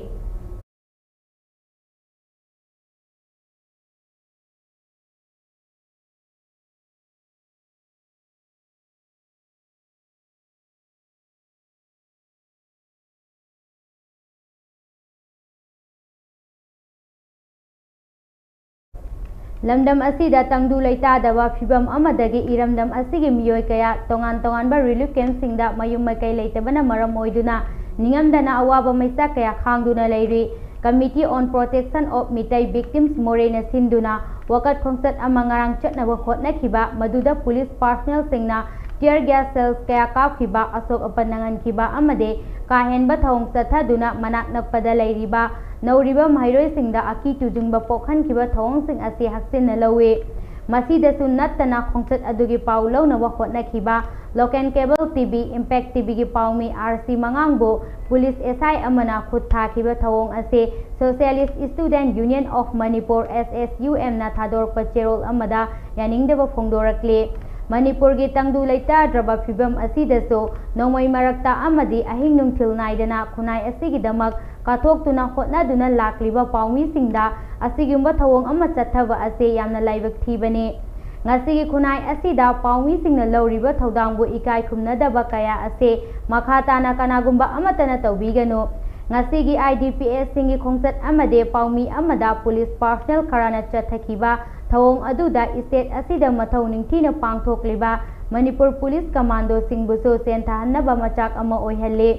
ꯂꯝꯗꯝ ꯑꯁꯤꯗ ꯇꯪꯗꯨ ꯂꯩꯇꯥꯗꯕ ꯐꯤꯚꯝ ꯑꯃꯗꯒꯤ ꯏꯔꯝꯗꯝ ꯑꯁꯤꯒꯤ ꯃꯤꯑꯣꯏ ꯀꯌꯥ ꯇꯣꯉꯥꯟ ꯇꯣꯉꯥꯟꯕ relief camp ꯁꯤꯡꯗ ꯃꯌꯨꯝ ꯃꯀꯩ ꯂꯩꯇꯕꯅ ꯃꯔꯝ ꯑꯣꯏꯗꯨꯅ ꯅꯤꯡꯉꯝꯗꯅ ꯑꯋꯥꯕ ꯃꯩꯁꯥ ꯀꯌꯥ ꯈꯥꯡꯗꯨꯅ ꯂꯩꯔꯤ꯫ Committee on Protection of Meitei Victims, ꯃꯣꯔꯦꯅ ꯁꯤꯟꯗꯨꯅ ꯋꯥꯀꯠ ꯈꯣꯡꯆꯠ ꯑꯃ ꯉꯔꯥꯡ ꯆꯠꯅꯕ ꯍꯣꯠꯅꯈꯤꯕ, ꯃꯗꯨꯗ police personnel ꯁꯤꯡꯅ tear gas shells ꯀꯌꯥ ꯀꯥꯞꯈꯤꯕ, ꯑꯁꯣꯛ ꯑꯄꯟ ꯅꯪꯍꯟꯈꯤꯕ ꯑꯃꯗꯤ ꯀꯥ ꯍꯦꯟꯕ ꯊꯧꯑꯣꯡ ꯆꯠꯊꯗꯨꯅ ꯃꯅꯥꯛ ꯅꯛꯄꯗ ꯂꯩꯔꯤꯕ ꯅꯧꯔꯤꯕ ꯃꯍꯩꯔꯣꯏꯁꯤꯡꯗ ꯑꯀꯤ ꯇꯨꯖꯨꯡꯕ ꯄꯣꯛꯍꯟꯈꯤꯕ ꯊꯧꯑꯣꯡꯁꯤꯡ ꯑꯁꯤ ꯍꯛꯆꯤꯟꯅ ꯂꯧꯏ꯫ ꯃꯁꯤꯗꯁꯨ ꯅꯠꯇꯅ ꯈꯣꯡꯆꯠ ꯑꯗꯨꯒꯤ ꯄꯥꯎ ꯂꯧꯅꯕ ꯍꯣꯠꯅꯈꯤꯕ Local Cable T V, Impact T V ꯒꯤ ꯄꯥꯎꯃꯤ R C ꯃꯉꯥꯡꯕꯨ police S I ꯑꯃꯅ ꯈꯨꯠ ꯊꯥꯈꯤꯕ ꯊꯧꯑꯣꯡ ꯑꯁꯤ Socialist Student Union of Manipur, S S U M ꯅ ꯊꯥꯗꯣꯔꯛꯄ ꯆꯦꯔꯣꯜ ꯑꯃꯗ ꯌꯥꯅꯤꯡꯗꯕ ꯐꯣꯡꯗꯣꯔꯛꯂꯤ꯫ ꯃꯅꯤꯄꯨꯔꯒꯤ ꯇꯪꯗꯨ ꯂꯩꯇꯥꯗ꯭ꯔꯕ ꯐꯤꯚꯝ ꯑꯁꯤꯗꯁꯨ ꯅꯣꯡꯃꯩ ꯃꯔꯛꯇ ꯑꯃꯗꯤ ꯑꯍꯤꯡ ꯅꯨꯡꯊꯤꯜ ꯅꯥꯏꯗꯅ ꯈꯨꯟꯅꯥꯏ ꯑꯁꯤꯒꯤꯗꯃꯛ ꯀꯠꯊꯣꯛꯇꯨꯅ ꯍꯣꯠꯅꯗꯨꯅ ꯂꯥꯛꯂꯤꯕ ꯄꯥꯎꯃꯤꯁꯤꯡꯗ ꯑꯁꯤꯒꯨꯝꯕ ꯊꯧꯑꯣꯡ ꯑꯃ ꯆꯠꯊꯕ ꯑꯁꯤ ꯌꯥꯝꯅ ꯂꯥꯏꯕꯛ ꯊꯤꯕꯅꯤ꯫ ꯉꯁꯤꯒꯤ ꯈꯨꯟꯅꯥꯏ ꯑꯁꯤꯗ ꯄꯥꯎꯃꯤꯁꯤꯡꯅ ꯂꯧꯔꯤꯕ ꯊꯧꯗꯥꯡꯕꯨ ꯏꯀꯥꯏ ꯈꯨꯝꯅꯗꯕ ꯀꯌꯥ ꯑꯁꯤ ꯃꯈꯥ ꯇꯥꯅ ꯀꯅꯥꯒꯨꯝꯕ ꯑꯃꯠꯇꯅ ꯇꯧꯕꯤꯒꯅꯨ꯫ ꯉꯁꯤꯒꯤ I D P S ꯁꯤꯡꯒꯤ ꯈꯣꯡꯆꯠ ꯑꯃꯗꯤ ꯄꯥꯎꯃꯤ ꯑꯃꯗ police personnel ꯈꯔꯅ ꯆꯠꯊꯈꯤꯕ ꯊꯧꯑꯣꯡ ꯑꯗꯨꯗ state ꯑꯁꯤꯗ ꯃꯊꯧ ꯅꯤꯡꯊꯤꯅ ꯄꯥꯡꯊꯣꯛꯂꯤꯕ ꯃꯅꯤꯄꯨꯔ police commando ꯁꯤꯡꯕꯨꯁꯨ ꯆꯦꯟꯊꯍꯟꯅꯕ ꯃꯆꯥꯛ ꯑꯃ ꯑꯣꯏꯍꯜꯂꯤ꯫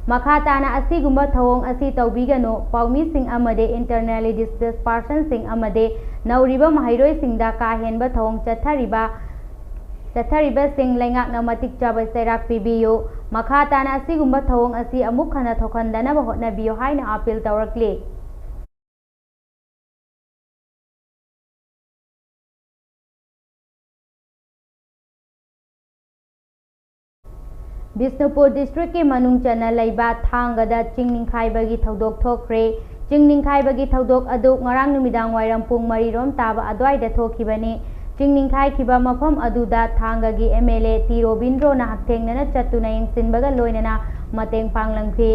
ꯃꯈꯥ ꯇꯥꯅ ꯑꯁꯤꯒꯨꯝꯕ ꯊꯧꯑꯣꯡ ꯑꯁꯤ ꯇꯧꯕꯤꯒꯅꯨ, ꯄꯥꯎꯃꯤꯁꯤꯡ ꯑꯃꯗꯤ internally displaced persons ꯁꯤꯡ ꯑꯃꯗꯤ ꯅꯧꯔꯤꯕ ꯃꯍꯩꯔꯣꯏꯁꯤꯡꯗ ꯀꯥ ꯍꯦꯟꯕ ꯊꯧꯑꯣꯡ ꯆꯠꯊꯔꯤꯕ, ꯆꯠꯊꯔꯤꯕꯁꯤꯡ ꯂꯩꯉꯥꯛꯅ ꯃꯇꯤꯛ ꯆꯥꯕ ꯆꯩꯔꯥꯛ ꯄꯤꯕꯤꯌꯨ꯫ ꯃꯈꯥ ꯇꯥꯅ ꯑꯁꯤꯒꯨꯝꯕ ꯊꯧꯑꯣꯡ ꯑꯁꯤ ꯑꯃꯨꯛ ꯍꯟꯅ ꯊꯣꯛꯍꯟꯗꯅꯕ ꯍꯣꯠꯅꯕꯤꯌꯨ ꯍꯥꯏꯅ appeal ꯇꯧꯔꯛꯂꯤ꯫ ꯕꯤꯁꯅꯨꯄꯨꯔ district ꯀꯤ ꯃꯅꯨꯡ ꯆꯟꯅ ꯂꯩꯕ ꯊꯥꯡꯒꯗ ꯆꯤꯡ ꯅꯤꯡꯈꯥꯏꯕꯒꯤ ꯊꯧꯗꯣꯛ ꯊꯣꯛꯈ꯭ꯔꯦ꯫ ꯆꯤꯡ ꯅꯤꯡꯈꯥꯏꯕꯒꯤ ꯊꯧꯗꯣꯛ ꯑꯗꯨ ꯉꯔꯥꯡ ꯅꯨꯃꯤꯗꯥꯡ ꯋꯥꯏꯔꯝ ꯄꯨꯡ ꯃꯔꯤ ꯔꯣꯝ ꯇꯥꯕ ꯑꯗꯨꯋꯥꯏꯗ ꯊꯣꯛꯈꯤꯕꯅꯤ꯫ ꯆꯤꯡ ꯅꯤꯡꯈꯥꯏꯈꯤꯕ ꯃꯐꯝ ꯑꯗꯨꯗ ꯊꯥꯡꯒꯒꯤ M L A ꯇꯤ ꯔꯣꯕꯤꯟꯗ꯭ꯔꯣꯅ ꯍꯛꯊꯦꯡꯅꯅ ꯆꯠꯇꯨꯅ ꯌꯦꯡꯁꯤꯟꯕꯒ ꯂꯣꯏꯅꯅ ꯃꯇꯦꯡ ꯄꯥꯡꯂꯝꯈꯤ꯫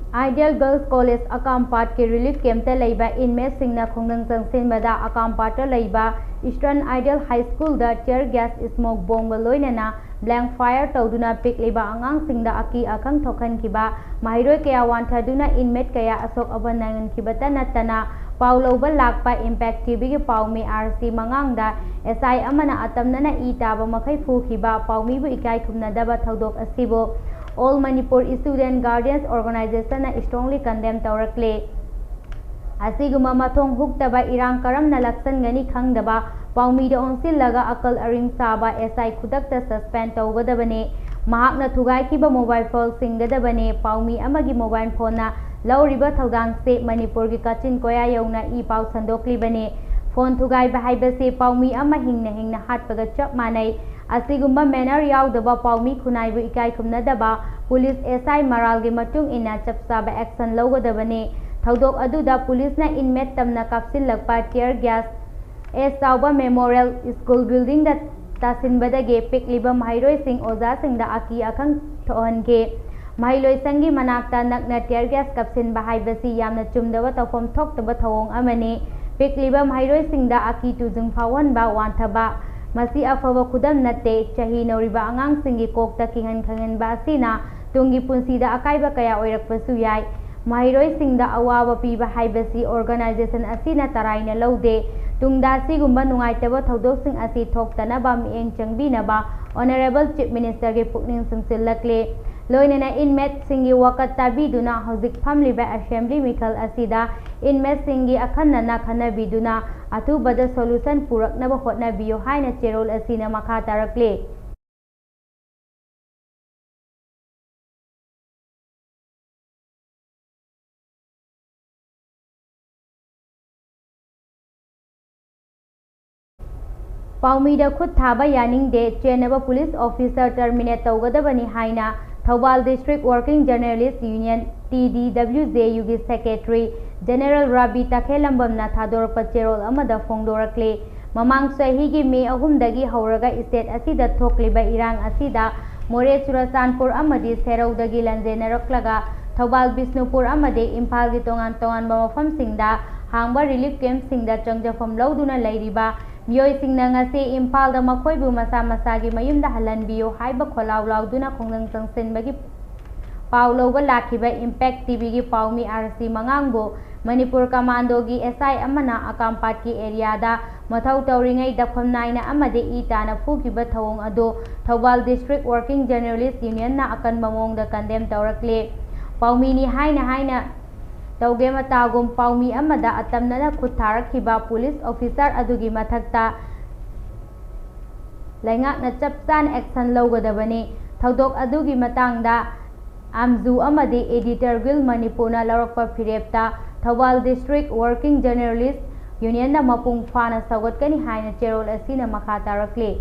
Ideal Girls College ꯑꯀꯥꯝꯄꯥꯠꯀꯤ relief campꯇ ꯂꯩꯕ inmateꯁꯤꯡꯅ ꯈꯣꯡꯖꯪ ꯆꯪꯁꯤꯟꯕꯗ ꯑꯀꯥꯝꯄꯥꯠꯇ ꯂꯩꯕ Eastern Ideal High Schoolꯗ tear gas smoke ꯕꯣꯝꯒ ꯂꯣꯏꯅꯅ blank fire ꯇꯧꯗꯨꯅ ꯄꯤꯛꯂꯤꯕ ꯑꯉꯥꯡꯁꯤꯡꯗ ꯑꯀꯤ ꯑꯈꯪ ꯊꯣꯛꯍꯟꯈꯤꯕ, ꯃꯍꯩꯔꯣꯏ ꯀꯌꯥ ꯋꯥꯟꯊꯗꯨꯅ inmate ꯀꯌꯥ ꯑꯁꯣꯛ ꯑꯄꯟ ꯅꯪꯍꯟꯈꯤꯕꯇ ꯅꯠꯇꯅ, ꯄꯥꯎ ꯂꯧꯕ ꯂꯥꯛꯄ Impact TVꯒꯤ ꯄꯥꯎꯃꯤ RC ꯃꯉꯥꯡꯗ SI ꯑꯃꯅ ꯑꯇꯝꯅꯅ ꯏ ꯇꯥꯕ ꯃꯈꯩ ꯐꯨꯈꯤꯕ ꯄꯥꯎꯃꯤꯕꯨ ꯏꯀꯥꯏ ꯈꯨꯝꯅꯗꯕ ꯊꯧꯗꯣꯛ ꯑꯁꯤꯕꯨ All Manipur Student Guardians Organizationꯅ strongly condemn ꯇꯧꯔꯛꯂꯦ꯫ ꯑꯁꯤꯒꯨꯝꯕ ꯃꯊꯣꯡ ꯍꯨꯛꯇꯕ ꯏꯔꯥꯡ ꯀꯔꯝꯅ ꯂꯥꯛꯁꯟꯒꯅꯤ ꯈꯪꯗꯕ, ꯄꯥꯎꯃꯤꯗ ꯑꯣꯟꯁꯤꯜꯂꯒ ꯑꯀꯜ ꯑꯔꯤꯡ ꯁꯥꯕ SI ꯈꯨꯗꯛꯇ suspend ꯇꯧꯒꯗꯕꯅꯤ꯫ ꯃꯍꯥꯛꯅ ꯊꯨꯒꯥꯏꯈꯤꯕ mobile phone ꯁꯤꯟꯒꯗꯕꯅꯤ꯫ ꯄꯥꯎꯃꯤ ꯑꯃꯒꯤ mobile phoneꯅ ꯂꯧꯔꯤꯕ ꯊꯧꯗꯥꯡꯁꯦ ꯃꯅꯤꯄꯨꯔꯒꯤ ꯀꯥꯆꯤꯟ ꯀꯣꯌꯥ ꯌꯧꯅ ꯏ ꯄꯥꯎ ꯁꯟꯗꯣꯛꯂꯤꯕꯅꯤ꯫ Phone ꯊꯨꯒꯥꯏꯕ ꯍꯥꯏꯕꯁꯤ ꯄꯥꯎꯃꯤ ꯑꯃ ꯍꯤꯡꯅ ꯍꯤꯡꯅ ꯍꯥꯠꯄꯒ ꯆꯞ ꯃꯥꯟꯅꯩ꯫ ꯑꯁꯤꯒꯨꯝꯕ manner ꯌꯥꯎꯗꯕ ꯄꯥꯎꯃꯤ ꯈꯨꯟꯅꯥꯏꯕꯨ ꯏꯀꯥꯏ ꯈꯨꯝꯅꯗꯕ, police SI ꯃꯔꯥꯜꯒꯤ ꯃꯇꯨꯡ ꯏꯟꯅ ꯆꯞ ꯆꯥꯕ action ꯂꯧꯒꯗꯕꯅꯤ꯫ ꯊꯧꯗꯣꯛ ꯑꯗꯨꯗ policeꯅ inmate ꯇꯝꯅ ꯀꯥꯞꯁꯤꯜꯂꯛꯄ tear gas ꯑꯦꯁ ꯆꯥꯎꯕ Memorial School buildingꯗ ꯇꯥꯁꯤꯟꯕꯗꯒꯤ ꯄꯤꯛꯂꯤꯕ ꯃꯍꯩꯔꯣꯏꯁꯤꯡ ꯑꯣꯖꯥꯁꯤꯡꯗ ꯑꯀꯤ ꯑꯈꯪ ꯊꯣꯛꯍꯟꯈꯤ꯫ ꯃꯍꯩꯂꯣꯏꯁꯪꯒꯤ ꯃꯅꯥꯛꯇ ꯅꯛꯅ tear gas ꯀꯥꯞꯁꯤꯟꯕ ꯍꯥꯏꯕꯁꯤ ꯌꯥꯝꯅ ꯆꯨꯝꯗꯕ ꯇꯧꯐꯝ ꯊꯣꯛꯇꯕ ꯊꯧꯑꯣꯡ ꯑꯃꯅꯤ꯫ ꯄꯤꯛꯂꯤꯕ ꯃꯍꯩꯔꯣꯏꯁꯤꯡꯗ ꯑꯀꯤ ꯇꯨꯖꯨꯡ ꯐꯥꯎꯍꯟꯕ, ꯋꯥꯟꯊꯕ, ꯃꯁꯤ ꯑꯐꯕ ꯈꯨꯗꯝ ꯅꯠꯇꯦ꯫ ꯆꯍꯤ ꯅꯧꯔꯤꯕ ꯑꯉꯥꯡꯁꯤꯡꯒꯤ ꯀꯣꯛꯇ ꯀꯤꯍꯟ ꯈꯪꯍꯟꯕ ꯑꯁꯤꯅ ꯇꯨꯡꯒꯤ ꯄꯨꯟꯁꯤꯗ ꯑꯀꯥꯏꯕ ꯀꯌꯥ ꯑꯣꯏꯔꯛꯄꯁꯨ ꯌꯥꯏ꯫ ꯃꯍꯩꯔꯣꯏꯁꯤꯡꯗ ꯑꯋꯥꯕ ꯄꯤꯕ ꯍꯥꯏꯕꯁꯤ organization ꯑꯁꯤꯅ ꯇꯔꯥꯏꯅ ꯂꯧꯗꯦ꯫ ꯇꯨꯡꯗ ꯑꯁꯤꯒꯨꯝꯕ ꯅꯨꯡꯉꯥꯏꯇꯕ ꯊꯧꯗꯣꯛꯁꯤꯡ ꯑꯁꯤ ꯊꯣꯛꯇꯅꯕ ꯃꯤꯠꯌꯦꯡ ꯆꯪꯕꯤꯅꯕ Honourable Chief Ministerꯒꯤ ꯄꯨꯛꯅꯤꯡ ꯆꯤꯡꯁꯤꯜꯂꯛꯂꯤ꯫ ꯂꯣꯏꯅꯅ inmateꯁꯤꯡꯒꯤ ꯋꯥꯀꯠ ꯇꯥꯕꯤꯗꯨꯅ ꯍꯧꯖꯤꯛ ꯐꯝꯂꯤꯕ assembly ꯃꯤꯈꯜ ꯑꯁꯤꯗ inmateꯁꯤꯡꯒꯤ ꯑꯈꯟꯅꯅ ꯈꯟꯅꯕꯤꯗꯨꯅ ꯑꯊꯨꯕꯗ solution ꯄꯨꯔꯛꯅꯕ ꯍꯣꯠꯅꯕꯤꯌꯨ ꯍꯥꯏꯅ ꯆꯦꯔꯣꯜ ꯑꯁꯤꯅ ꯃꯈꯥ ꯇꯥꯔꯛꯂꯤ꯫ ꯄꯥꯎꯃꯤꯗ ꯈꯨꯠ ꯊꯥꯕ ꯌꯥꯅꯤꯡꯗꯦ, ꯆꯦꯟꯅꯕ police officer terminate ꯇꯧꯒꯗꯕꯅꯤ ꯍꯥꯏꯅ Thoubal District Working Journalist Union, TDWJUꯒꯤ Secretary General rabi ꯇꯈꯦꯜꯂꯝꯕꯝꯅ ꯊꯥꯗꯣꯔꯛꯄ ꯆꯦꯔꯣꯜ ꯑꯃꯗ ꯐꯣꯡꯗꯣꯔꯛꯂꯤ꯫ ꯃꯃꯥꯡ ꯆꯍꯤꯒꯤ ꯃꯦ ꯑꯍꯨꯝꯗꯒꯤ ꯍꯧꯔꯒ state ꯑꯁꯤꯗ ꯊꯣꯛꯂꯤꯕ ꯏꯔꯥꯡ ꯑꯁꯤꯗ ꯃꯣꯔꯦ, ꯆꯨꯔꯆꯥꯟꯄꯨꯔ ꯑꯃꯗꯤ ꯁꯦꯔꯧꯗꯒꯤ ꯂꯥꯟꯖꯦꯟꯅꯔꯛꯂꯒ ꯊꯧꯕꯥꯜ, ꯕꯤꯁꯅꯨꯄꯨꯔ ꯑꯃꯗꯤ ꯏꯝꯐꯥꯜꯒꯤ ꯇꯣꯉꯥꯟ ꯇꯣꯉꯥꯟꯕ ꯃꯐꯝꯁꯤꯡꯗ ꯍꯥꯡꯕ relief camp ꯁꯤꯡꯗ ꯆꯪꯖꯐꯝ ꯂꯧꯗꯨꯅ ꯂꯩꯔꯤꯕ ꯃꯤꯑꯣꯏꯁꯤꯡꯅ ꯉꯁꯤ ꯏꯝꯐꯥꯜꯗ ꯃꯈꯣꯏꯕꯨ ꯃꯁꯥ ꯃꯁꯥꯒꯤ ꯃꯌꯨꯝꯗ ꯍꯜꯍꯟꯕꯤꯌꯨ ꯍꯥꯏꯕ ꯈꯣꯜꯂꯥꯎ ꯂꯥꯎꯗꯨꯅ ꯈꯣꯡꯖꯪ ꯆꯪꯁꯤꯟꯕꯒꯤ ꯄꯥꯎ ꯂꯧꯕ ꯂꯥꯛꯈꯤꯕ Impact ꯇꯤꯚꯤꯒꯤ ꯄꯥꯎꯃꯤ ꯑꯥꯔ ꯁꯤ ꯃꯉꯥꯡꯕꯨ ꯃꯅꯤꯄꯨꯔ ꯀꯃꯥꯟꯗꯣꯒꯤ ꯑꯦꯁ ꯑꯥꯏ ꯑꯃꯅ ꯑꯀꯥꯝꯄꯥꯠꯀꯤ ꯑꯦꯔꯤꯌꯥꯗ ꯃꯊꯧ ꯇꯧꯔꯤꯉꯩ ꯗꯐꯝ ꯅꯥꯏꯅ ꯑꯃꯗꯤ ꯏ ꯇꯥꯅ ꯐꯨꯈꯤꯕ ꯊꯧꯑꯣꯡ ꯑꯗꯨ Thoubal District Working Journalist Union ꯅ ꯑꯀꯟꯕ ꯃꯑꯣꯡꯗ condemn ꯇꯧꯔꯛꯂꯦ꯫ ꯄꯥꯎꯃꯤꯅꯤ ꯍꯥꯏꯅ ꯍꯥꯏꯅ ꯇꯧꯒꯦ ꯃꯇꯥꯒꯨꯝ ꯄꯥꯎꯃꯤ ꯑꯃꯗ ꯑꯇꯝꯅꯅ ꯈꯨꯠ ꯊꯥꯔꯛꯈꯤꯕ ꯄꯨꯂꯤꯁ ꯑꯣꯐꯤꯁꯥꯔ ꯑꯗꯨꯒꯤ ꯃꯊꯛꯇ ꯂꯩꯉꯥꯛꯅ ꯆꯞ ꯆꯥꯅ action ꯂꯧꯒꯗꯕꯅꯤ꯫ ꯊꯧꯗꯣꯛ ꯑꯗꯨꯒꯤ ꯃꯇꯥꯡꯗ ꯑꯥꯝꯖꯨ ꯑꯃꯗꯤ Editor Guild ꯃꯅꯤꯄꯨꯔꯅ ꯂꯧꯔꯛꯄ ꯐꯤꯔꯦꯞꯇ Thoubal District Working Journalist Union ꯅ ꯃꯄꯨꯡ ꯐꯥꯅ ꯁꯧꯒꯠꯀꯅꯤ ꯍꯥꯏꯅ ꯆꯦꯔꯣꯜ ꯑꯁꯤꯅ ꯃꯈꯥ ꯇꯥꯔꯛꯂꯤ꯫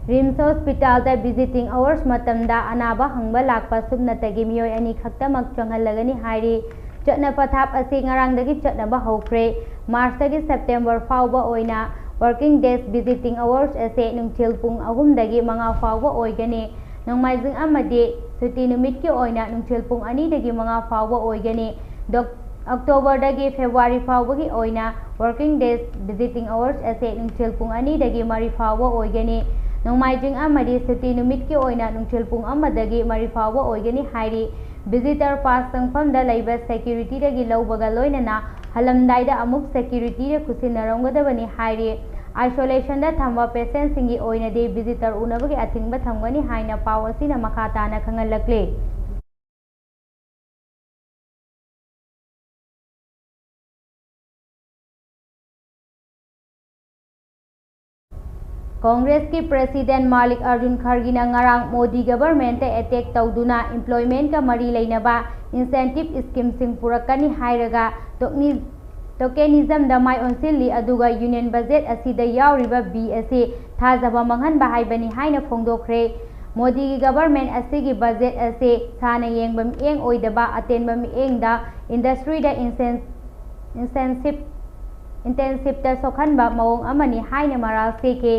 ꯔꯤꯝꯁ ꯍꯣꯁꯄꯤꯇꯥꯜꯗ visiting hours ꯃꯇꯝꯗ ꯑꯅꯥꯕ ꯍꯪꯕ ꯂꯥꯛꯄ ꯁꯨꯞꯅꯇꯒꯤ ꯃꯤꯑꯣꯏ ꯑꯅꯤ ꯈꯛꯇꯃꯛ ꯆꯪꯍꯜꯂꯒꯅꯤ ꯍꯥꯏꯔꯤ꯫ ꯆꯠꯅ ꯄꯊꯥꯞ ꯑꯁꯤ ꯉꯔꯥꯡꯗꯒꯤ ꯆꯠꯅꯕ ꯍꯧꯈ꯭ꯔꯦ꯫ ꯃꯥꯔꯆꯇꯒꯤ ꯁꯦꯞꯇꯦꯝꯕꯔ ꯐꯥꯎꯕ ꯑꯣꯏꯅ working days visiting hours ꯑꯁꯤ ꯅꯨꯡꯊꯤꯜ ꯄꯨꯡ ꯑꯍꯨꯝꯗꯒꯤ ꯃꯉꯥ ꯐꯥꯎꯕ ꯑꯣꯏꯒꯅꯤ꯫ ꯅꯣꯡꯃꯥꯏꯖꯤꯡ ꯑꯃꯗꯤ ꯁꯨꯇꯤ ꯅꯨꯃꯤꯠꯀꯤ ꯑꯣꯏꯅ ꯅꯨꯡꯊꯤꯜ ꯄꯨꯡ ꯑꯅꯤꯗꯒꯤ ꯃꯉꯥ ꯐꯥꯎꯕ ꯑꯣꯏꯒꯅꯤ꯫ ꯗꯣꯛ-, ꯑꯣꯛꯇꯣꯕꯔꯗꯒꯤ ꯐꯦꯕ꯭ꯔꯨꯋꯥꯔꯤ ꯐꯥꯎꯕꯒꯤ ꯑꯣꯏꯅ working days visiting hours ꯑꯁꯤ ꯅꯨꯡꯊꯤꯜ ꯄꯨꯡ ꯑꯅꯤꯗꯒꯤ ꯃꯔꯤ ꯐꯥꯎꯕ ꯑꯣꯏꯒꯅꯤ꯫ ꯅꯣꯡꯃꯥꯏꯖꯤꯡ ꯑꯃꯗꯤ ꯁꯨꯇꯤ ꯅꯨꯃꯤꯠꯀꯤ ꯑꯣꯏꯅ ꯅꯨꯡꯊꯤꯜ ꯄꯨꯡ ꯑꯃꯗꯒꯤ ꯃꯔꯤ ꯐꯥꯎꯕ ꯑꯣꯏꯒꯅꯤ ꯍꯥꯏꯔꯤ꯫ Visitor pass ꯆꯪꯐꯝꯗ ꯂꯩꯕ security ꯗꯒꯤ ꯂꯧꯕꯒ ꯂꯣꯏꯅꯅ ꯍꯜꯂꯝꯗꯥꯏꯗ ꯑꯃꯨꯛ security ꯗ ꯈꯨꯠꯁꯤꯟꯅꯔꯝꯒꯗꯕꯅꯤ ꯍꯥꯏꯔꯤ꯫ Isolation ꯗ ꯊꯝꯕ patient ꯁꯤꯡꯒꯤ ꯑꯣꯏꯅꯗꯤ visitor ꯎꯅꯕꯒꯤ ꯑꯊꯤꯡꯕ ꯊꯝꯒꯅꯤ ꯍꯥꯏꯅ ꯄꯥꯎ ꯑꯁꯤꯅ ꯃꯈꯥ ꯇꯥꯅ ꯈꯪꯍꯜꯂꯛꯂꯤ꯫ ꯀꯣꯡꯒ꯭ꯔꯦꯁꯀꯤ president ꯃꯥꯂꯤꯛ ꯑꯔꯖꯨꯟ ꯈꯔꯒꯤꯅ ꯉꯔꯥꯡ ꯃꯣꯗꯤ government ꯇ attack ꯇꯧꯗꯨꯅ employment ꯀ ꯃꯔꯤ ꯂꯩꯅꯕ incentive scheme ꯁꯤꯡ ꯄꯨꯔꯛꯀꯅꯤ ꯍꯥꯏꯔꯒ ꯇꯣꯛꯅꯤ-, tokenism ꯗ ꯃꯥꯏ ꯑꯣꯟꯁꯤꯜꯂꯤ, ꯑꯗꯨꯒ union budget ꯑꯁꯤꯗ ꯌꯥꯎꯔꯤꯕ ꯕꯤ ꯑꯁꯤ ꯊꯥꯖꯕ ꯃꯥꯡꯍꯟꯕ ꯍꯥꯏꯕꯅꯤ ꯍꯥꯏꯅ ꯐꯣꯡꯗꯣꯛꯈ꯭ꯔꯦ꯫ ꯃꯣꯗꯤꯒꯤ government ꯑꯁꯤꯒꯤ budget ꯑꯁꯤ ꯁꯥꯟꯅ ꯌꯦꯡꯕ ꯃꯤꯠꯌꯦꯡ ꯑꯣꯏꯗꯕ ꯑꯇꯦꯟꯕ ꯃꯤꯠꯌꯦꯡꯗ industry ꯗ incen-, incentive ꯏꯟꯇꯦꯟꯁꯤꯞꯇ ꯁꯣꯛꯍꯟꯕ ꯃꯑꯣꯡ ꯑꯃꯅꯤ ꯍꯥꯏꯅ ꯃꯔꯥꯜ ꯁꯤꯈꯤ꯫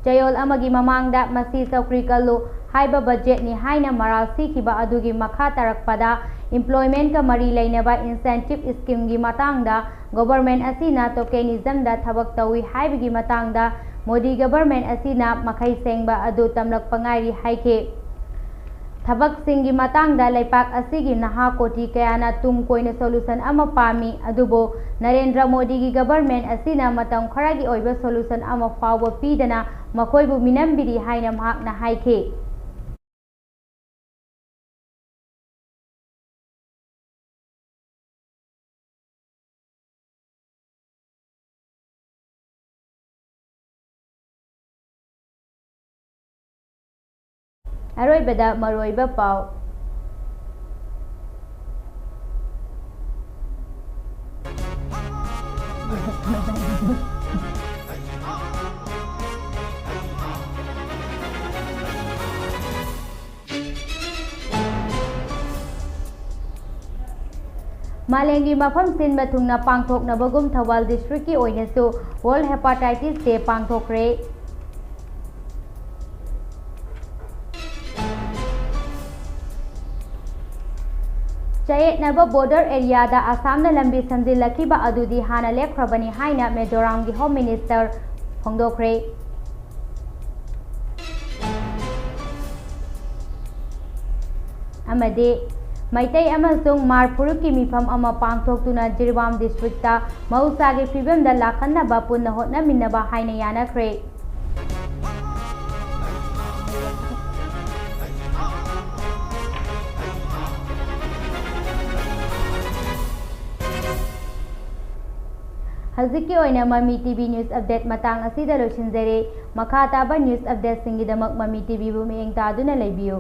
ꯆꯌꯣꯜ ꯑꯃꯒꯤ ꯃꯃꯥꯡꯗ ꯃꯁꯤ ꯆꯧꯀ꯭ꯔꯤ ꯀꯜꯂꯨ ꯍꯥꯏꯕ ꯕꯖꯦꯠꯅꯤ ꯍꯥꯏꯅ ꯃꯔꯥꯜ ꯁꯤꯈꯤꯕ ꯑꯗꯨꯒꯤ ꯃꯈꯥ ꯇꯥꯔꯛꯄꯗ employmentꯀ ꯃꯔꯤ ꯂꯩꯅꯕ incentive schemeꯒꯤ ꯃꯇꯥꯡꯗ government ꯑꯁꯤꯅ tokenismꯗ ꯊꯕꯛ ꯇꯧꯏ ꯍꯥꯏꯕꯒꯤ ꯃꯇꯥꯡꯗ ꯃꯣꯗꯤ government ꯑꯁꯤꯅ ꯃꯈꯩ ꯁꯦꯡꯕ ꯑꯗꯨ ꯇꯝꯂꯛꯄ ꯉꯥꯏꯔꯤ ꯍꯥꯏꯈꯤ꯫ ꯊꯕꯛꯁꯤꯡꯒꯤ ꯃꯇꯥꯡꯗ ꯂꯩꯄꯥꯛ ꯑꯁꯤꯒꯤ ꯅꯍꯥ ꯀꯣꯇꯤ ꯀꯌꯥꯅ ꯇꯨꯡ ꯀꯣꯏꯅ solution ꯑꯃ ꯄꯥꯝꯃꯤ, ꯑꯗꯨꯕꯨ ꯅꯔꯦꯟꯗ꯭ꯔ ꯃꯣꯗꯤꯒꯤ government ꯑꯁꯤꯅ ꯃꯇꯝ ꯈꯔꯒꯤ ꯑꯣꯏꯕ solution ꯑꯃ ꯐꯥꯎꯕ ꯄꯤꯗꯅ ꯃꯈꯣꯏꯕꯨ ꯃꯤꯅꯝꯕꯤꯔꯤ ꯍꯥꯏꯅ ꯃꯍꯥꯛꯅ ꯍꯥꯏꯈꯤ꯫ ꯑꯔꯣꯏꯕꯗ ꯃꯔꯨꯑꯣꯏꯕ ꯄꯥꯎ꯫ ꯃꯥꯂꯦꯝꯒꯤ ꯃꯐꯝ ꯁꯤꯟꯕ ꯊꯨꯡꯅ ꯄꯥꯡꯊꯣꯛꯅꯕꯒꯨꯝ ꯊꯧꯕꯥꯜ districtꯀꯤ ꯑꯣꯏꯅꯁꯨ World Hepatitis Day ꯄꯥꯡꯊꯣꯛꯈ꯭ꯔꯦ꯫ ꯆꯌꯦꯠꯅꯕ border areaꯗ ꯑꯁꯥꯝꯅ ꯂꯝꯕꯤ ꯁꯦꯝꯖꯤꯜꯂꯛꯈꯤꯕ ꯑꯗꯨꯗꯤ ꯍꯥꯟꯅ ꯂꯦꯞꯈ꯭ꯔꯕꯅꯤ ꯍꯥꯏꯅ ꯃꯤꯖꯣꯔꯥꯝꯒꯤ Home Minister ꯐꯣꯡꯗꯣꯛꯈ꯭ꯔꯦ꯫ ꯑꯃꯗꯤ ꯃꯩꯇꯩ ꯑꯃꯁꯨꯡ ꯍꯃꯥꯔ ꯐꯨꯔꯨꯞꯀꯤ ꯃꯤꯐꯝ ꯑꯃ ꯄꯥꯡꯊꯣꯛꯇꯨꯅ ꯖꯤꯔꯤꯕꯥꯝ districtꯇ ꯃꯍꯧꯁꯥꯒꯤ ꯐꯤꯕꯝꯗ ꯂꯥꯛꯍꯟꯅꯕ ꯄꯨꯟꯅ ꯍꯣꯠꯅꯃꯤꯟꯅꯕ ꯍꯥꯏꯅ ꯌꯥꯅꯈ꯭ꯔꯦ꯫ ꯍꯧꯖꯤꯛꯀꯤ ꯑꯣꯏꯅ ꯃꯃꯤ TV news update ꯃꯇꯥꯡ ꯑꯁꯤꯗ ꯂꯣꯏꯁꯤꯟꯖꯔꯦ꯫ ꯃꯈꯥ ꯇꯥꯕ news updateꯁꯤꯡꯒꯤꯗꯃꯛ ꯃꯃꯤ TVꯕꯨ ꯃꯤꯠꯌꯦꯡ ꯇꯥꯗꯨꯅ ꯂꯩꯕꯤꯌꯨ꯫